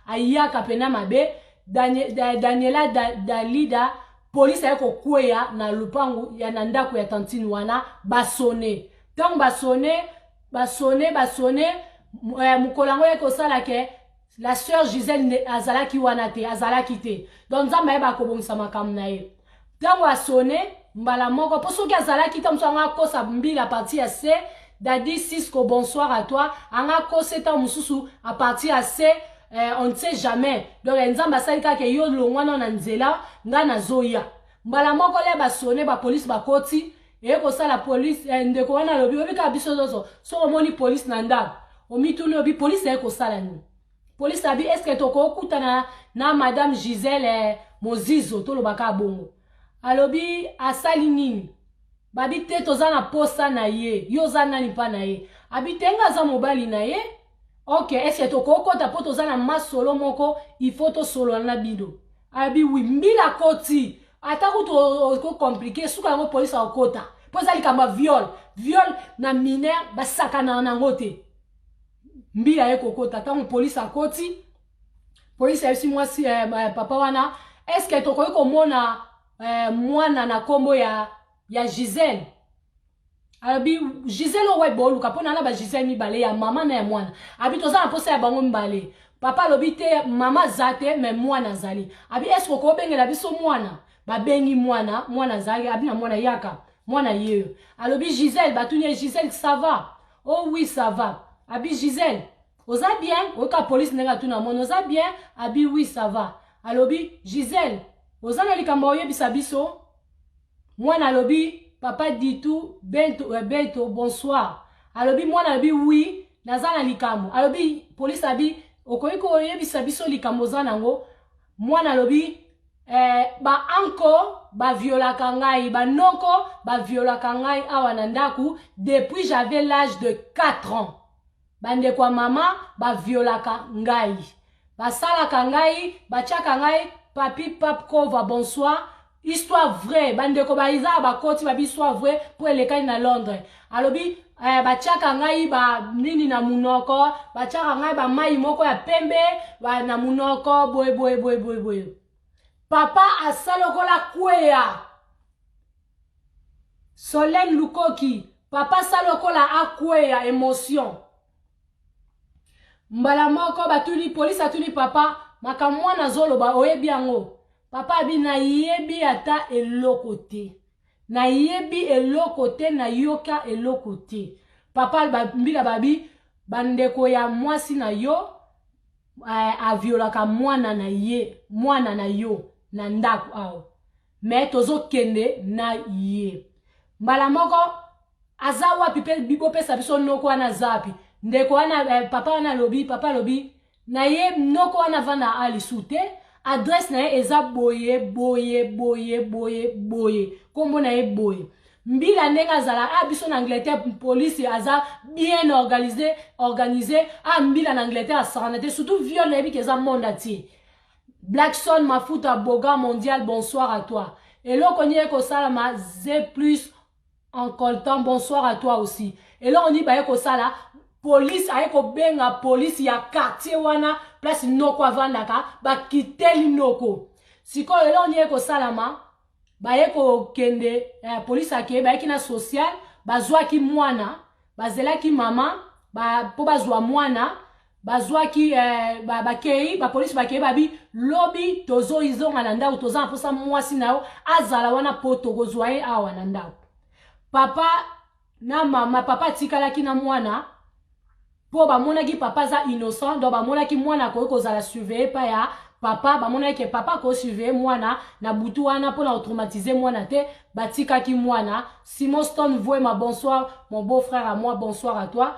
ayaka pena mabe. Daniela Dalida, polisi aye kokweya na lupangu ya na ndako ya tantine wana. Basonner. Ntango basonner, basonner, basonner, mokolo yango ye kosala ke la sœur Gisele azalaki wana te, azalaki te. Donc Nzambe ayeba kobongisa makambo na ye. Ntango asonner mbala moko, mpo soki azalaki te, mosu yango akosa mbila partir ya se. Dadi Cisco, bonsoir à toi. Anga akosa ntango mosusu à partir ya se, on ne sait jamais. Donc Nzambe asali kaka yo longwana na nzela, ngai nazoya. Mbala moko le basonner, bapolisi bakoti. Eye kosala polise, ndeko wana alobi: "Oyebi kaka biso nyonso, soki omoni polise na ndako, omituni, obi polise aye kosala nini?" Polise abi: "Est-ce tokokutana na madame Gisele Mozizo?" Tolobaka bongo. Alobi: "Asali nini?" Babi: "Te, toza na posa na ye." "Yo oza nani mpa na ye?" Abi: "Te, nga aza mobali na ye." "Ok, est-ce tokokota mpo toza na masolo moko, il faut tosolola na bino?" Abi: "Oui." Mbila koti, ata kutu okocompliquer suka yango, polise akokota mpo eza likambo ya viol. Viol na mineur, basakanaka nango te. Mbila ye kokota. Ntango polise akoti, polise ayebisi mwasi, papa wana: Est-ce tokoki komona mwana na nkombo ya Gisele? Alobi: Gisele oyo wapi booluka? Mpo na baGisele mibale, ya mama na ya mwana. Abi: toza na mposa ya bango mibale. Papa alobi: te, mama aza te, mais mwana azali. Abi: est-ce okobengela biso mwana? Babengi mwana, mwana azalaki. Abi na mwana: yaka. Mwana ye alobi: Gisele. Batuni ye: Gisele, ça va? Oh oui, ça va. Abi: Gisele, oza bien? Oyoka polise ndenge atuna mwana: oza bien? Abi: oui, ça va. Alobi: Gisele, oza na likambo oyebisa biso? Mwana alobi: papa Ditu Bento, Bento, bonsoir. Alobi, mwana alobi: oui, naza na likambo. Alobi, polise abi: okoki koyebisa biso likambo oza nango? Mwana alobi: baoncle baviolaka ngai, banoko baviolaka ngai awa na ndako depuis j'avais l'âge de 4 ans. Bandeko ya mama baviolaka ngai, basalaka ngai, batiaka ngai. Papi Papkova, bonsoir. Histoire vraie, bandeko baza bakoti babi histoire vraie mpo elekani na Londres. Alobi batiaka ngai ba nini na munoko, batiaka ngai bamai moko ya pembe ba, na munoko boye boye boye boye boye. Papa asala lokola kweya. Solene Lukoki, papa asala lokola akweya, émotion. Mbala moko batuni, polisi atuni papa: makambo mwana azoloba, oyebi yango? Papa abi: nayebi ata eloko te, nayebi eloko te, nayoka eloko te. Papa mbila babi: bandeko ya mwasi na yo aviolaka mwana na ye, mwana na yo na ndako awa, mais tozokende na ye. Mbala moko aza wapi? Mpe bopesa biso noko wana, aza wapi ndeko wana? Papa wana alobi, papa alobi na ye: noko wana avanda alisu te, adresse na ye eza boye boye boye boye boye, nkombo na ye boye. Mbila ndenge azala a biso na Angleterre, polisi aza bien organisé, organisé. A mbila na Angleterre asakana te, surtout viol, nayebi ke eza monde entier. Blackson Mafuta Boga Mondial, bonsoir à toi. Eloko nini ekosalama? Z plus en coltan, bonsoir à toi aussi. Eloko nini baye kosala? Polise aye kobenga polise ya quartier wana, place noko avandaka. Bakiteli noko. Sikoyo eloko nini ekosalama? Baye kokende, polise akeye, bayaki na social, bazwaki mwana, bazelaki mama mpo bazwa mwana. Bazwaki bakei, bapolisi bakei, babi: lobi tozoizonga na ndako, toza na mposa mwasi na yo azala wana mpo tokozwa ye awa na ndako. Papa na mama, papa atikalaki na mwana mpo bamonaki papa aza innocent. Donc bamonaki mwana akoki kozala surveillé pa ya papa, bamonaki ke papa akosurveille mwana na butu wana mpona kotraumatiser mwana te, batikaki mwana. Simon Stone Voema, bonsoir mon beau frère à moi, bonsoir à toi.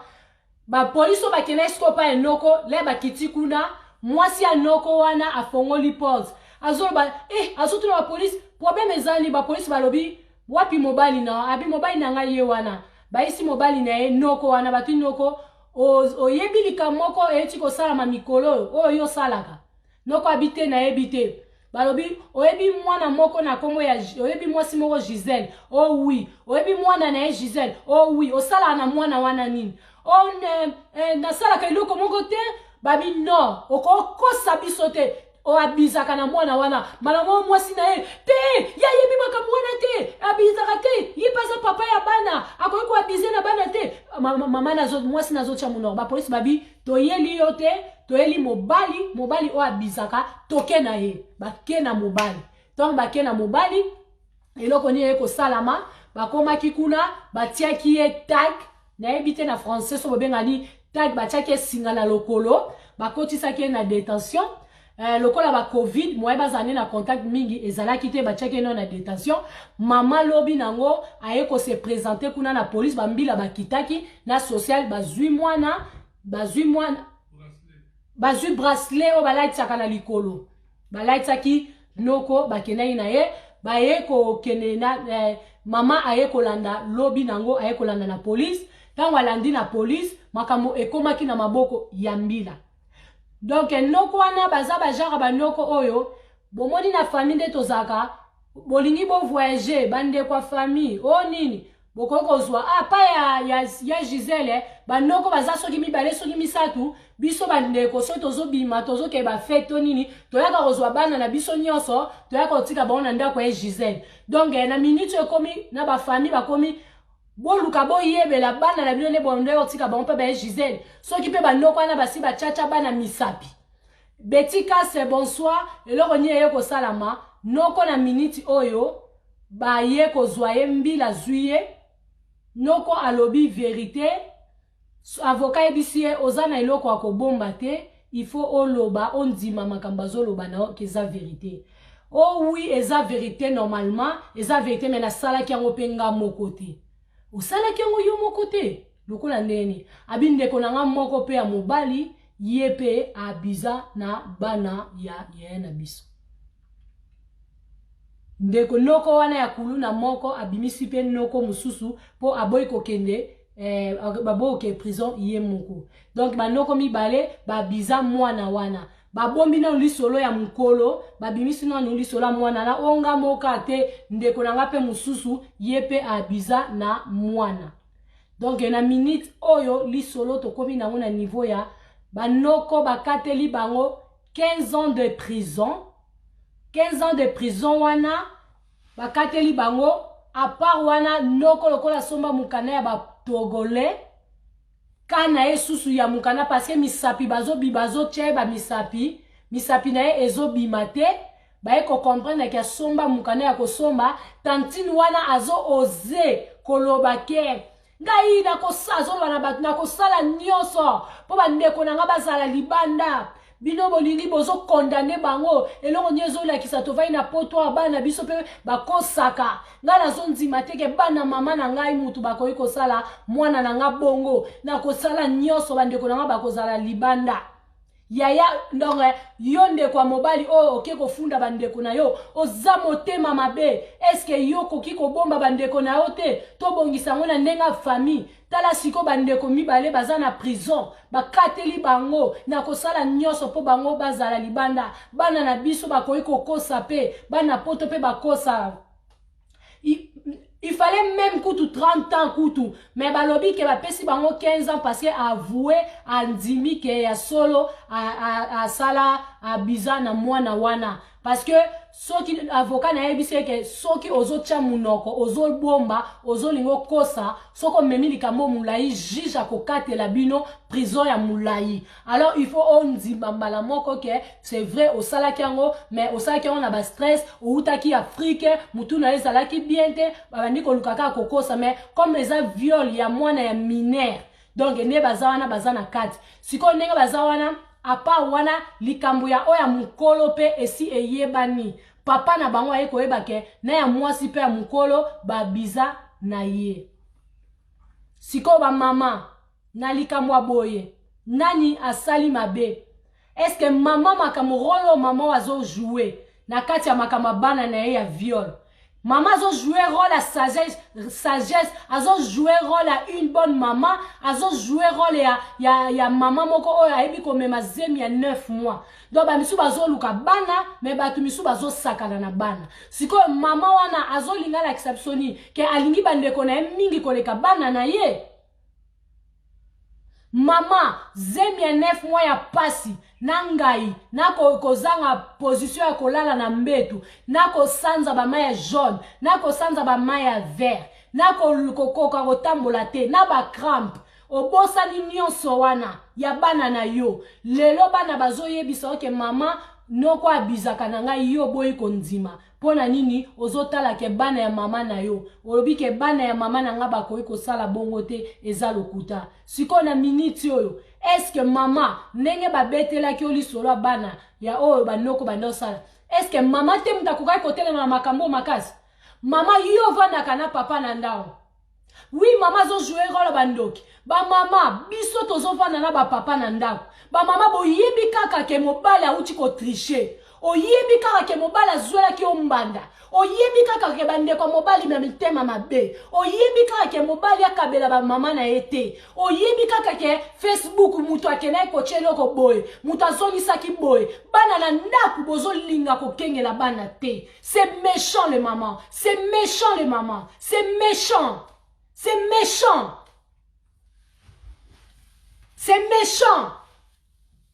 Bapolisi oyo bakendaki sikoyo pa enoko le, bakiti kuna, mwasi ya noko wana afongoli porte, azoloba, azotuna bapolisi: problème eza nini? Bapolisi balobi: wapi mobali na? Abi: mobali na ngai ye wana. Bayisi mobali na ye, noko wana. Batuni noko: oyebi likambo moko eyeti kosalama mikolo oyo, oyo yo osalaka? Noko abi: te, nayebi te. Balobi: oyebi mwana moko na nkombo ya, oyebi mwasi moko Gisele? Oh oui. Oyebi mwana na ye Gisele? Oh oui. Osalaka na mwana wana nini? O nasalaka eloko moko te. Babi: non, okokosa biso te, oabizaka na mwana wana. Mbala moko mwasi na ye: te, ye ayebi makambo wana te, abizaka te, ye mpe aza papa ya bana, akoki koabize na bana te. Mama, mwasi nazotya monoko. Bapolisi babi: toyeli yo te, toyeli mobali, mobali oyo abizaka, toke na ye. Bake na mobali. Ntango bake na mobali, eloko nini eye kosalama? Bakomaki kuna, batiaki ye tag, nayebi te na français so bobengani tag, batiaki esinga na lokolo, bakotisaki ye na détention. Lokola bacovid, moye bazala nde na contact mingi ezalaki te, batiaki ye no na détention. Mama lobi nango aye kose présenter kuna na police. Bambila bakitaki na social, bazwi mwana, bazwi mwana, bazwi bracelet oyo balatisaka na likolo, balatisaki noko, bakendaki na ye. Baye kokende na mama aye kolanda lobi nango, aye kolanda na police. Ntango alandi na police, makambo ekomaki na maboko ya mbila. Donc noko wana baza bagenre banoko oyo bomoni na famille nde tozalaka, bolingi bovoyage, bandeko ya famille oyo nini. Bokoki kozwa ah, pa ya, ya, ya Gisele, banoko baza soki mibale soki misato. Biso bandeko, soki tozobima, tozokende bafete to nini, toyaka kozwa bana na biso nyonso, toyaka kotika bango na ndako ya Gisele. Donc na minute oyo ekomi na bafamille, bakomi boluka boyebela bana na bino nde bondo kotika bango mpe baye Gisele. Soki mpe banoko wana basi bachacha bana misapi. Beti Kase, bonsoir. Eloko nini eye kosalama noko na minute oyo? Baye kozwa ye, mbila zwi ye. Noko alobi vérité. Avocat yebisi ye: oza na eloko ya kobomba te, il faut oloba, ondima makambo azoloba na yo ke eza vérité. Oh oui, eza vérité, normalement eza vérité, mais nasalaki yango mpe nga moko te. Osalaki yango yo moko te lokola ndeni? Abi ndeko na nga moko mpe ya mobali, ye mpe abiza na bana ya yaya na biso. Ndeko noko wana ya kuluna moko abimisi mpe noko mosusu mpo aboyi kokende, baboyi kokende prison ye moko. Donc banoko mibale babiza mwana wana. Babombi nanu lisolo ya mokolo, babimisi nanu lisolo ya mwana na onga moka te. Ndeko na nga mpe mosusu, ye mpe abiza na mwana. Donc na minute oyo, lisolo tokomi nango na niveau ya banoko, bakateli bango 15 ans de prison. 15 ans de prison wana bakateli bango. À part wana, noko lokola somba mokanda ya batogolais, ka na ye susu ya mokanda, parce que misapi bazobi, bazotia ye bamisapi, misapi na ye ezobima te. Baye kocomprendre ke asomba mokanda ya kosomba. Tantine wana azo oze koloba ke ngai azoloba na bato: nakosala nyonso mpo bandeko na nga bazala libanda. Bino bolingi bozokondane bango. Eloko nini ezolakisa? Tovai na poto, bana biso mpe bakosaka. Ngai nazondima te ke bana mama na ngai mutu bakoki kosala mwana na nga bongo. Nakosala nyonso, bandeko na nga bakozala libanda. Yaya, donc yo ndeko ya mobali oyo oke kofunda bandeko na yo, oza motema mabe. Eske yo okoki kobomba bandeko na yo te? Tobongisa yango na ndenge ya famille. Tala sikoyo, bandeko mibale baza na prison, bakateli bango. Na kosala nyonso mpo bango bazala libanda. Bana na biso bakoki kokosa mpe, bana poto mpe bakosa. Il fallait même kutu 30 ans kutu, mais balobi ke bapesi bango 15 ans parce que avoué, andimi ke ya solo asala, abiza na mwana wana. Parce que soki avocat nayebisi eke soki ozotia munoko, ozobomba, ozolinga okosa, soki omemi likambo molai, juge akokatela bino prison ya molai. Alors il faut ondima mbala moko ke c'est vrai, osalaki yango, mais osalaki yango na bastress, outaki Afrique, mutu na yo ezalaki bien te, babandi koluka kaka kokosa. Mais comme eza viol ya mwana ya mineur, donc nde baza wana, baza na kati sikoyo. Ndenge baza wana, à part wana, likambo ya oyo ya mokolo mpe esi eyebani. Papa na bango aye koyeba ke na ya mwasi mpe ya mokolo babiza na ye. Sikoyo bamama, na likambo ya boye, nani asali mabe? Eske mama, makambo rôle oyo mama oyo azojoue na kati ya makambo ya bana na ye ya viol, mama azojoue rôle ya sagesse, sagesse, azojoue rôle ya une bonne mama, azojoue rôle ya mama moko oyo ayebi komema zemi ya 9 mois. Donc bamisu bazoluka bana, mais bato misu bazosakana na bana. Sikoyo mama wana azolinga alakisa biso nini? Ke alingi bandeko na ye mingi koleka bana na ye? Mama, zemi ya 9 mois ya pasi na ngai, na kozanga position ya kolala na mbetu, na kosanza bamai ya jaune, na kosanza bamai ya vert, na kokoka kotambola te, na bacrampe, obosani nyonso wana ya bana na yo. Lelo bana bazoyebisa oke mama, noko abizaka na ngai, yo oboyi kondima. Mpo na nini ozotala ke bana ya mama na yo? Olobi ke bana ya mama na ngai bakoki kosala bongo te, eza lokuta. Sikoyo na miniti oyo, eske mama, ndenge babetelaki yo lisolo ya bana ya oyo banoko banda osala, eske mama te moto akokaki kotelema na makambo makasi? Mama, yo ovandaka na papa na ndako. Oui, mama azojoue rôle bandoki. Bamama, biso tozovanda na bapapa na ndako. Bamama, boyebi kaka ke mobali awuti kotricher, oyebi kaka ke mobali azwelaki yo mbanda, oyebi kaka ke bandeko ya mobali na mitema mabe, oyebi kaka ke mobali akabela bamama na ye te, oyebi kaka ke Facebook moto akendaki kotia eloko boye, moto azongisaki boye. Bana na ndako, bozolinga kokengela bana te. C'est méchant, le maman, c'est méchant, le maman, c'est méchant. C'est méchant, c'est méchant.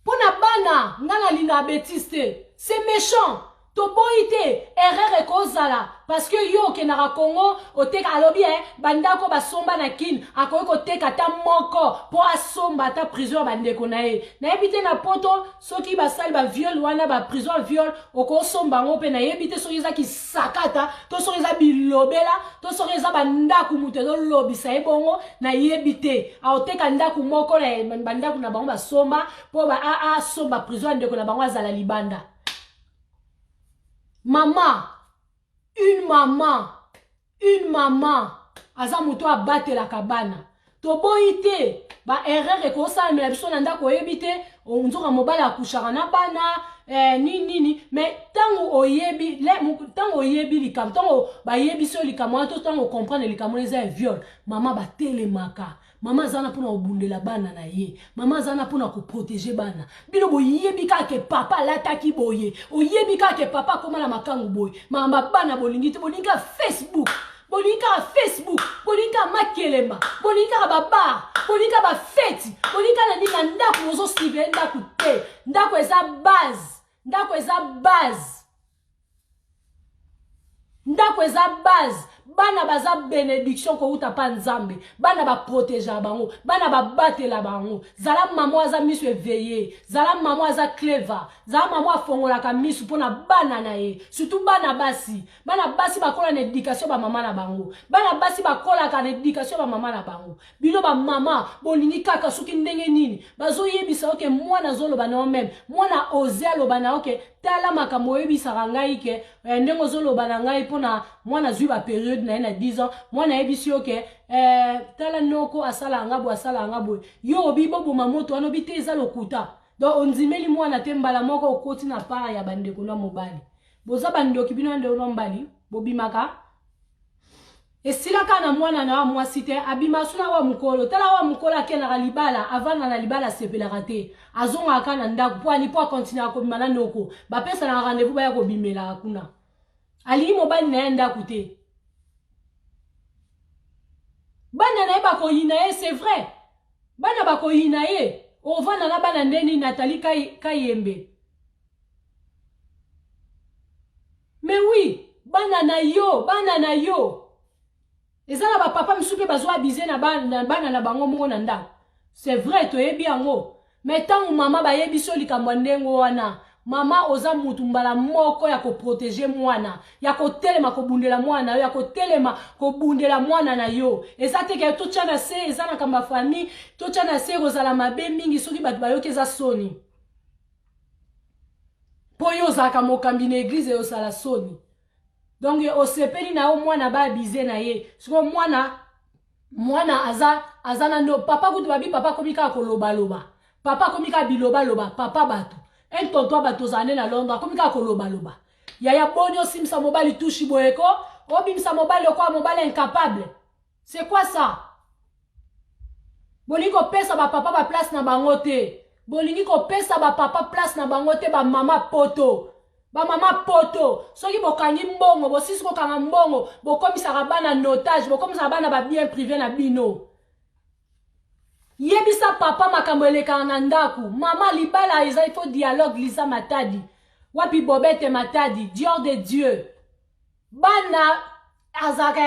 Mpo na bana, nga nalingaka bêtise te. C'est méchant. Toboyi te, erreur ekozala parce que yo okendaka Congo oteka. Alobi e bandako basomba na Kine, akoki koteka ata moko mpo asomba ata prison ya bandeko na ye. Nayebi te na Poto soki basali baviol wana, baprison ya viol, okosomba yango mpe. Nayebi te soki eza kisakata to soki eza bilobela to soki eza bandako moto ezolobisa ye bongo. Nayebi te. Aoteka ndako moko na bandako na bango basomba mpo asomba prison ya ndeko na bango, azala libanda. Mama, une maman, une maman aza moto abatelaka bana. Toboyi te, baerreur ekosalamela biso na ndako. Oyebi te, nzoka mobali akushaka na bana, nini nini. Mais ntango oyebi, ntango oyebi likambo, ntango bayebisi yo likambo wana to ntango ocomprendre likambo wana eza ya viol, mama batelemaka. Mama aza wana mpona kobundela bana na ye, mama aza wana mpona koprotéger bana. Bino boyebi kaka ke papa alataki boye, oyebi kaka ke papa akóma na makangu boye. Makambo bana bolingi te, bolingi kaka Facebook, bolingi kaka Facebook, bolingi kaka makelemba, bolingi kaka babar, bolingi kaka bafeti, bolingi kaka na nini. Na ndako bozosurveiller ndako te. Ndako eza base, ndako eza base, ndako eza base. Bana baza bénédiction kouta mpa Nzambe. Bana baprotégeaka bango, bana babatela bango. Zala mama aza miso éveillé, zala mama aza clever, zala mama afongolaka miso mpona bana na ye, surtout bana basi. Bana basi bakola na éducation bamama na bango, bana basi bakolaka na éducation bamama na bango. Bino bamama bolingi kaka soki ndenge nini bazoyebisa yo ke mwana azoloba na yo, même mwana oze aloba na yo ke tala makambo oyebisaka ngai ke ndenge ozoloba na ngai mpona mwana azwi bapériode na ye na 10 ans. Mwana ayebisi yo ke tala noko asalaka nga boye, asalaka nga boye. Yo obi boboma moto wana, obi te, eza lokuta. Donc ondimeli mwana te, mbala moko okoti na part ya bandeko na mobali. Boza bandoki bino ya ndeko na mobali. Bobimaka esilaka na mwana na wa mwasi te, abima suna wa mokolo. Tala wa mokolo akendaka libala, avanda na libala, asepelaka te, azongaka na ndako mpo ani mpo akontinuaka kobima na noko. Bapesanaka rendez-vous, baya kobimelaka kuna. Alingi mobali na ye ndako te, bana na ye bakoyina ye. C'est vrai, bana bakoyina ye. Ovanda na bana ndeni? Nathalie Kayembe, mais oui, bana na yo, bana na yo. Eza na bapapa misusu mpe bazwa abuser na bana na bango moko na ndako. C'est vrai, toyebi yango. Mais ntango mama bayebi so likambo ya ndenge wana, mama oza mutu mbala moko ya koprotéger mwana, ya kotelema kobundela mwana yo, ya kotelema kobundela mwana na yo. Eza te ke totya na se, eza na kambo ya famille, totya na se. Kozala mabe mingi soki bato bayoki, eza soni. Mpo yo ozalaka mokambi na église, ezosala soni. Donc osepeli na yo mwana baabuser na ye. Sikoyo mwana aza na ndo papa kutu babi papa akomi kaka kolobaloba, papa akomi kaka bilobaloba, papa bato un tonton bato ozala nde na Londres, akomi kaka kolobaloba. Yaya, boni osimisa mobali tushi boye ko obimisa mobali lokola mobali incapable? C'est quoi ça? Bolingi kopesa bapapa baplace na bango te, bolingi kopesa bapapa place na bango te. Bamama poto, bamama poto, soki bokangi mbongo, bosisi kokanga mbongo, bokomisaka bana otage, bokomisaka bana babien privé na bino. Yebisa papa makambo elekaka na ndako. Mama, libala eza, il faut dialogue. Lisa Matadi wapi? Bobete Matadi, Dior de Dieu. Bana azalaka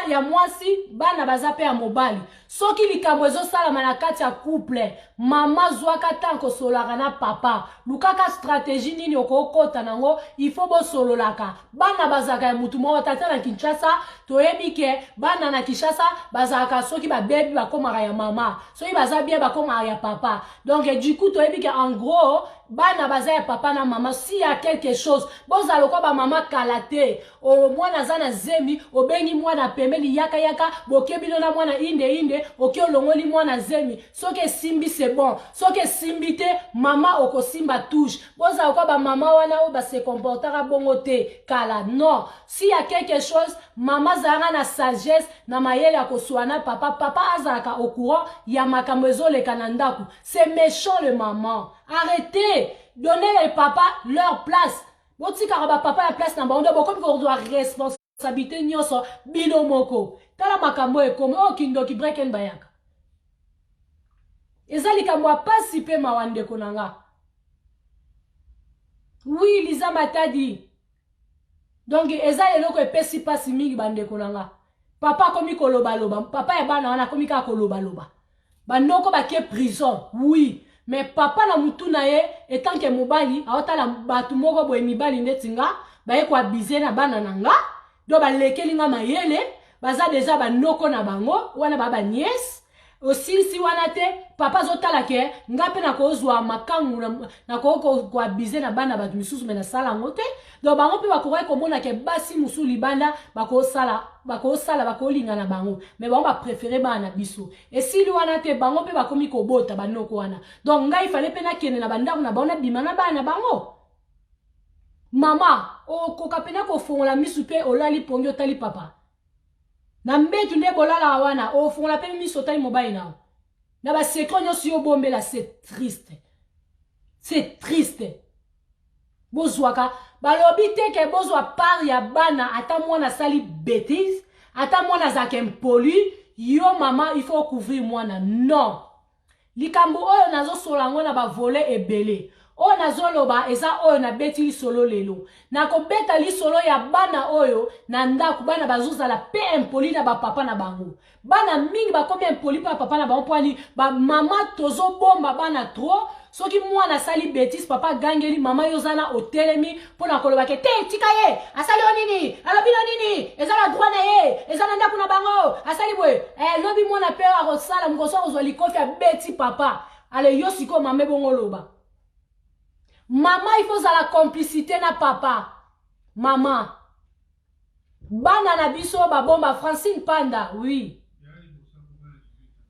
ya mwasi, bana baza mpe ya mobali. Soki likambo ezosalama na kati ya couple, mama zwaka ntango kosololaka na papa, lukaka stratégie nini okokota nango. Il faut bosololaka. Bana bazalaka ya mutu moko. Tata na Kinshasa, toyebi ke bana na Kinshasa bazalaka, soki babebi bakomaka ya mama, soki baza bien bakomaka ya papa. Donc du coup toyebi ke en gros bana baza ya papa na mama. Si ya quelque chose, bozala lokwa bamama kala te. Mwana aza na zemi, obengi mwana pembeni, yaka yaka, boke bino na mwana inde inde, oke olongoli mwana zemi. Soki esimbi, c'est bon. Soki esimbi te, mama okosimba touche. Bozala kwa bamama wana oyo base comportaka bongo te kala. Non, si ya quelque chose, mama azalaka na sagesse, na mayele ya koswa na papa. Papa azalaka au courant ya makambo ezoleka na ndako. C'est méchant, le maman. Arrêtez, donnez les papas leur place. Botikaka bapapa ya place na bango nde bokomi kozwa responsable. baresponsabilité nyonso bino moko. Tala makambo oyo ekomi oyo kindoki breken bayaka. Eza likambo ya pasi mpe mawa ndeko na nga. Oui, Liza Matadi. Donc eza eloko epesi pasi mingi bandeko na nga. Papa akomi kolobaloba, papa ya bana wana akomi kaka kolobaloba. Banoko bake prison, oui. Mais papa na mutu na ye etant que mobali aotala bato moko boye mibali ndeti nga baye koabize na bana na nga donc balekeli nga mayele baza deja banoko na bango wana ba ba nièce osilisi wana te papa azotala ke nga mpe nakozwa makangu nakoki koabize na bana bato misusu me nasala yango te donc bango mpe bakokaki komona ke basi mosusu libanda bakosala bakosala bakolinga na bango me bango baprefere bana na biso esili wana te bango mpe bakomi kobota banoko wana donc ngai fale mpe nakende na bandako na bango nabima na bana na bango mama okoka mpena kofongola misu mpe olali pongi otali papa na mbetu nde bolalaka wana ofongola mpe miso otali mobali na yo na basecret nyonso yo obombela. C'est triste, c'est triste. Bozwaka balobi te ke bozwa part ya bana. Ata mwana asali bétise, ata mwana azalaka impoli, yo mama il faut couvrir mwana. Non, likambo oyo nazosola yango na bavole ebele. Oyo nazoloba eza oyo nabeti lisolo lelo. Nakobeta lisolo ya bana oyo na ndako, bana bazozala mpe impoli na bapapa na bango. Bana mingi bakomi impoli mpo ya papa na bango. Mpo ani? Bamama tozobomba bana trop. Soki mwana asali bétise, papa agangeli mama, yo oza na otelemi mpo na koloba ke te, tika ye, asali yo nini, alobi no nini, eza na droit na ye, eza na ndako na bango, asali boye. Lobi mwana mpe akosala mokoso, akozwa likofi, abeti papa. Ale yo sikoyo mama ebongo oloba mama il faut ozala complicité na papa. Mama, bana na biso babomba. Francine Panda, oui,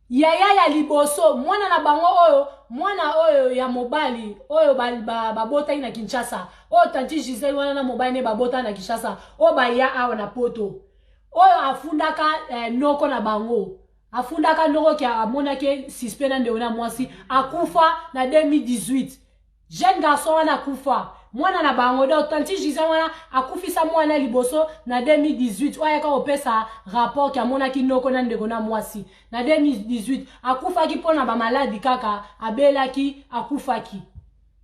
yaya ya liboso, mwana na bango oyo, mwana oyo ya mobali oyo babotaki na Kinshasa, oyo tanti Gisele wana na mobali ne babotaki na Kinshasa, oyo baya awa na Poto, oyo afundaka noko na bango, afundaka noko ke amonaki suspect na ndeko na mwasi, akufa na 2018. Jeune garçon wana akufa, mwana na bango. Donc tanti Gisele wana akufisa mwana liboso na 2018, oyo ayaka kopesa rapport ke amonaki noko na ndeko na mwasi. Na 2018 akufaki mpo na bamaladi kaka abelaki, akufaki.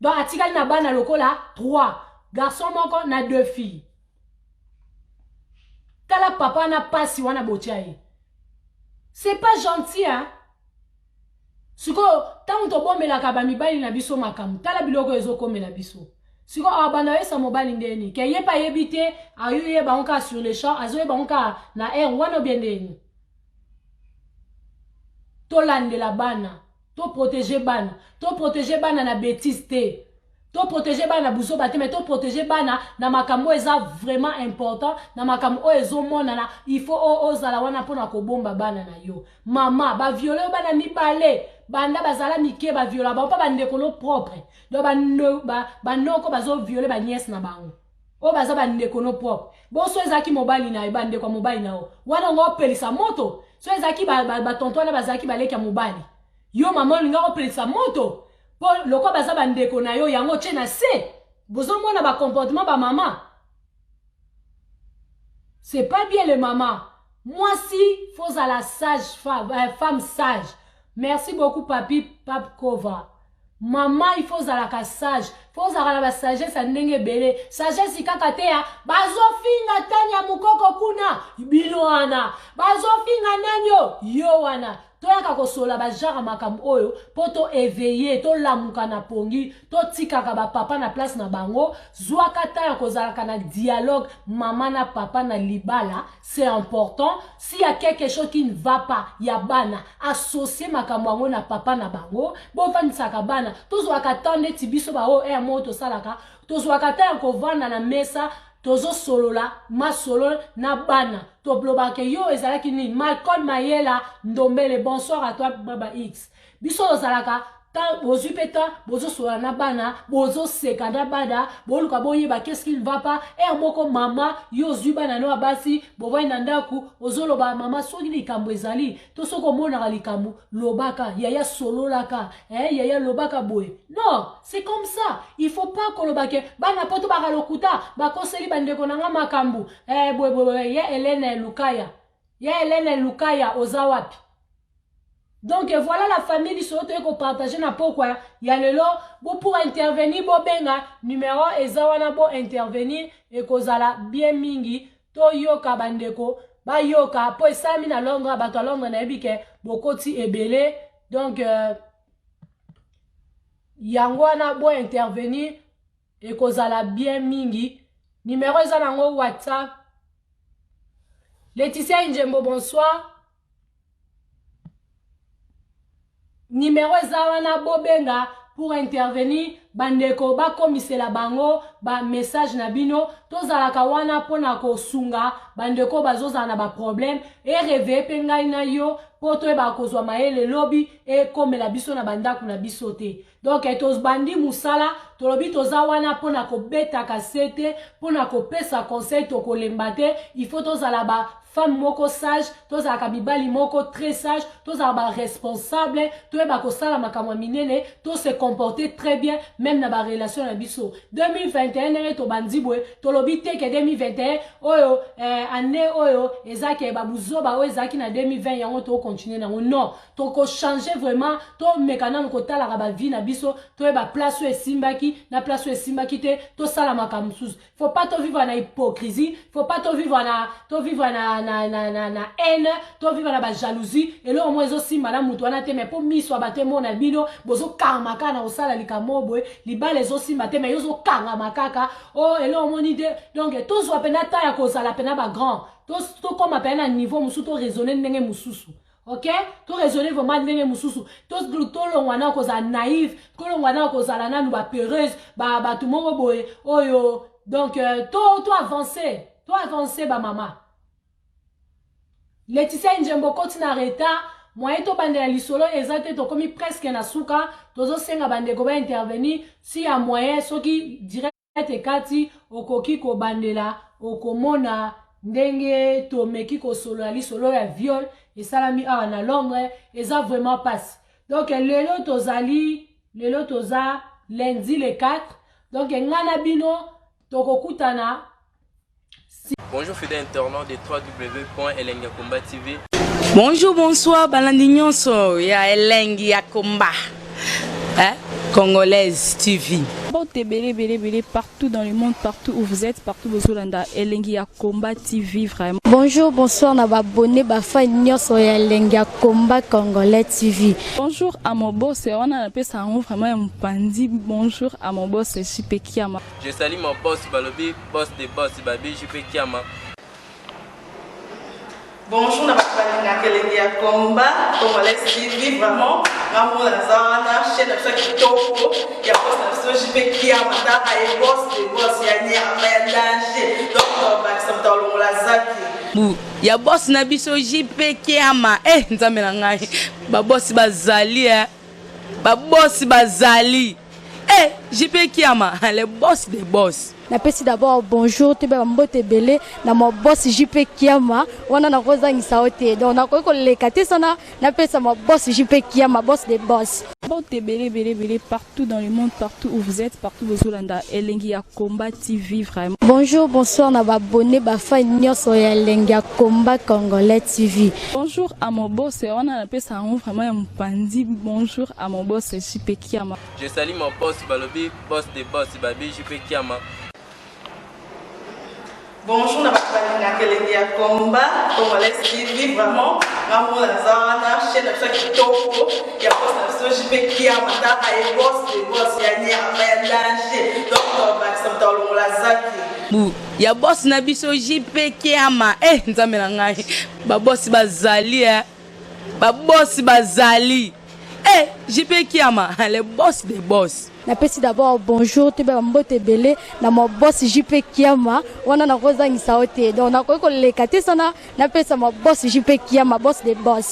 Donc atikali na bana lokola 3 garçon moko na 2 filles. Tala papa na pasi wana botia ye, c'est pas gentil, hein? Sikoyo ntango tobomelaka bamibali na biso makambo, tala biloko oyo ezokomela biso sikoyo awa. Banda oyesa mobali ndeni ke ye mpe ayebi te, ayoyeba yango kaka sur le champ, azoyeba yango kaka na aire wana obie ndeni. Tolandela bana, toprotege bana, toprotege bana na bétise te, toprotege bana na buzoba te, mais toprotege bana na makambo oyo eza vraiment important, na makambo oyo ezomonana. Il faut ozala wana mpona kobomba bana na yo. Mama, baviole oyo bana mibale banda bazala mike, baviola bango mpa bandeko no propre. Donc banoko bazoviole baniese na bango oyo baza bandeko no propre. Boso ezalaki mobali na ye, bandeko ya mobali na yo wana ongo opelisa moto. So ezalaki batonto wana bazalaki baleki ya mobali, yo mama olinga kopelisa moto mpo lokwa baza bandeko na yo, yango tie na se. Bozomona bacomportement bamama, c'est pas bien. Le mama mwasi fozala sage femme, femme sage. Merci beaucoup, papi Papkova. Mama, il faut ozalaka sage, faut ozalaka na basagesse ya ndenge ebele. Sagesse kaka te ya bazofinga Tania Mokoko kuna, bino wana bazofinga nani o yo wana. Toyaka kosola bagenre makambo oyo mpo toéveille, tolamuka na pongi, totikaka bapapa na place na bango. Zwaka ta ya kozalaka na dialogue mama na papa na libala, c'est important. S'il y a quelque chose qui ne va pas ya bana, associe makambo yango na papa na bango, bovandisaka bana. Tozwaka temps neti biso baoyo ere moko tosalaka, tozwaka temps ya kovanda na mesa, tozosolola masolo na bana, tolobaka yo ezalaki nini. Malcolm Mayela Ndombele, bonsoir à toi. Baba X, biso tozalaka. Ta bozwi mpe ta bozosolola na bana, bozoseka na bana, boluka boyeba qu'est-ce qu'il va pas. Heure moko mama, yo ozwi bana no ya basi, bovandi na ndako, ozoloba mama soki likambo ezali to soki omonaka likambo lobaka yaya, sololaka yaya lobaka boye. Non, c'est comme ça, il faut pas koloba ke bana poto baka lokuta, bakoseli bandeko na nga makambo boye boye. Ye Helene Lukaya, ye Helene Lukaya, oza wapi? Donc voilà la famille, lisolo toye kopartage na pokwa ya lelo. Bo pour intervenir, bobenga numéro eza wana, bo intervenir, ekozala bien mingi. Toyoka bandeko, bayoka mpo esalami na Londres. Bato ya Londres, nayebi ke bokoti ebele. Donc yango wana, bo intervenir, ekozala bien mingi. Numéro eza nango WhatsApp. Laetitia Njembo, bonsoir. Numéro eza wana, bobenga pour intervenir. Bandeko bakomisela bango bamessage na bino. Tozalaka wana mpona kosunga bandeko bazozala na baproblème. Eréveille mpe ngai na yo mpo toyeba kozwa mayele, lobi ekomela biso na bandako na biso te. Donc tobandi mosala, tolobi toza wana mpona kobetaka se te, mpona kopesa conseil. Tokolemba te. Il faut tozala ba femme moko sage, tozalaka mibali moko très sage, tozala baresponsable, toyeba kosala makambo ya minene, tose comporter très bien même na barelation na biso. 2021, ndenge tobandi boye, tolobi te ke 2021 oyo année oyo eza ke babuzoba oyo ezalaki na 2020 yango tokontinue nango. Non, tokochange vraiment. Tomeka nanu kotalaka bavie na biso, toyeba place oyo esimbaki na place oyo esimbaki te, tosala makambo mosusu. Faut pas tovivre na hypocrisie, faut pas tovivre na haine, tovivre na bajalousie. Eloko moko ezosimba na moto wana te, mais mpo miso ya bato emona bino bozokangama kaka na kosala likambo boye. Libala ezosimba te, mais yo ozokangama kaka o eloko moni te. Donc tozwa mpena ta ya kozala mpena bagrand, tokóma mpena na niveau mosusu, toraisonne ndenge mosusu. Ok, toraisonne vraiment ndenge mosusu. Tolongwa na kozala naïve, tolongwa na kozala nanu bapeureuse, bato moko boye oyo. Donc to avance, to avance bamama. Laetitia Njembo, koti na retard, moyen tobandela lisolo eza te. Tokomi presque na suka. Tozosenga bandeko baintervenir si ya moyen. Soki direct ekati, okoki kobandela, okomona ndenge tomeki kosolola lisolo ya viol esalami awa na Londres. Eza vraiment pasi. Donc lelo tozali, lelo toza lundi le 4. Donc ngai na bino tokokutana. Bonjour fidèles internautes de www.elengiyakomba TV. Bonjour, bonsoir, balandi nyonso ya Elengi ya Komba, hein? Congolaise TV. Mbote ebele ebele ebele partout dans le monde, partout où vous êtes, partout bozolanda Elengi ya Komba TV vraiment. Bonjour, bonsoir na babone, bafan nyonso ya Elengi ya Komba Congolais TV. Bonjour à mon boss, wana napesa yango vraiment ya mopandi. Bonjour à mon boss JP Kiama. Je salue mon boss Balobi, boss de boss Babi JP Kiama. Bonjour na bato balingaka Elengi ya Komba Congolais TV. Vraiment, ngamona naza wana, chaîne na biso ya kitoko ya boss na biso JP Kiama. Taka ye, boss de boss ya nyama ya danger. Donc bakisa moto alongola zaki. Bu ya boss na biso JP Kiama. Eh, nzambe na ngai, babosi bazali, babosi bazali. Eh, JP Kiama, le boss des boss. Napesi d'abord bonjour, toyeba bambote ebele na ma boss JP Kiama. Wana nakozangisa yo te, donc nakoki koleka te sana napesa ma boss JP Kiama, boss de boss. Mbote ebele ebele ebele partout dans le monde, partout où vous êtes, partout bozolanda Elengi ya Komba TV vraiment. Bonjour, bonsoir na babone, bafan nyonso ya Elengi ya Komba Congolais TV. Bonjour à mon boss, wana napesa yango vraiment ya mopandi. Bonjour à mon boss JP Kiama. Je salue mon boss Balobi, boss de boss Babi JP Kiama. Bonjour na bato balingaka Elengi ya Komba Congolais TV. Vraiment, ngamona naza wana, chaîne na biso ya kitoko ya boss na biso JP Kiama. Taka ye, boss de boss ya nyama ya danger. Donc bakisa moto alongola zaki. Bu ya boss na biso JP Kiama. Eh, nzambe na ngai, babosi bazali, babosi bazali. Eh, JP Kiama, le boss des boss. Napesi d'abord bonjour, toyeba bambote ebele na ma boss JP Kiama. Wana nakozangisa yo te, donc nakoki koleka te sana napesa ma boss JP Kiama, boss de boss.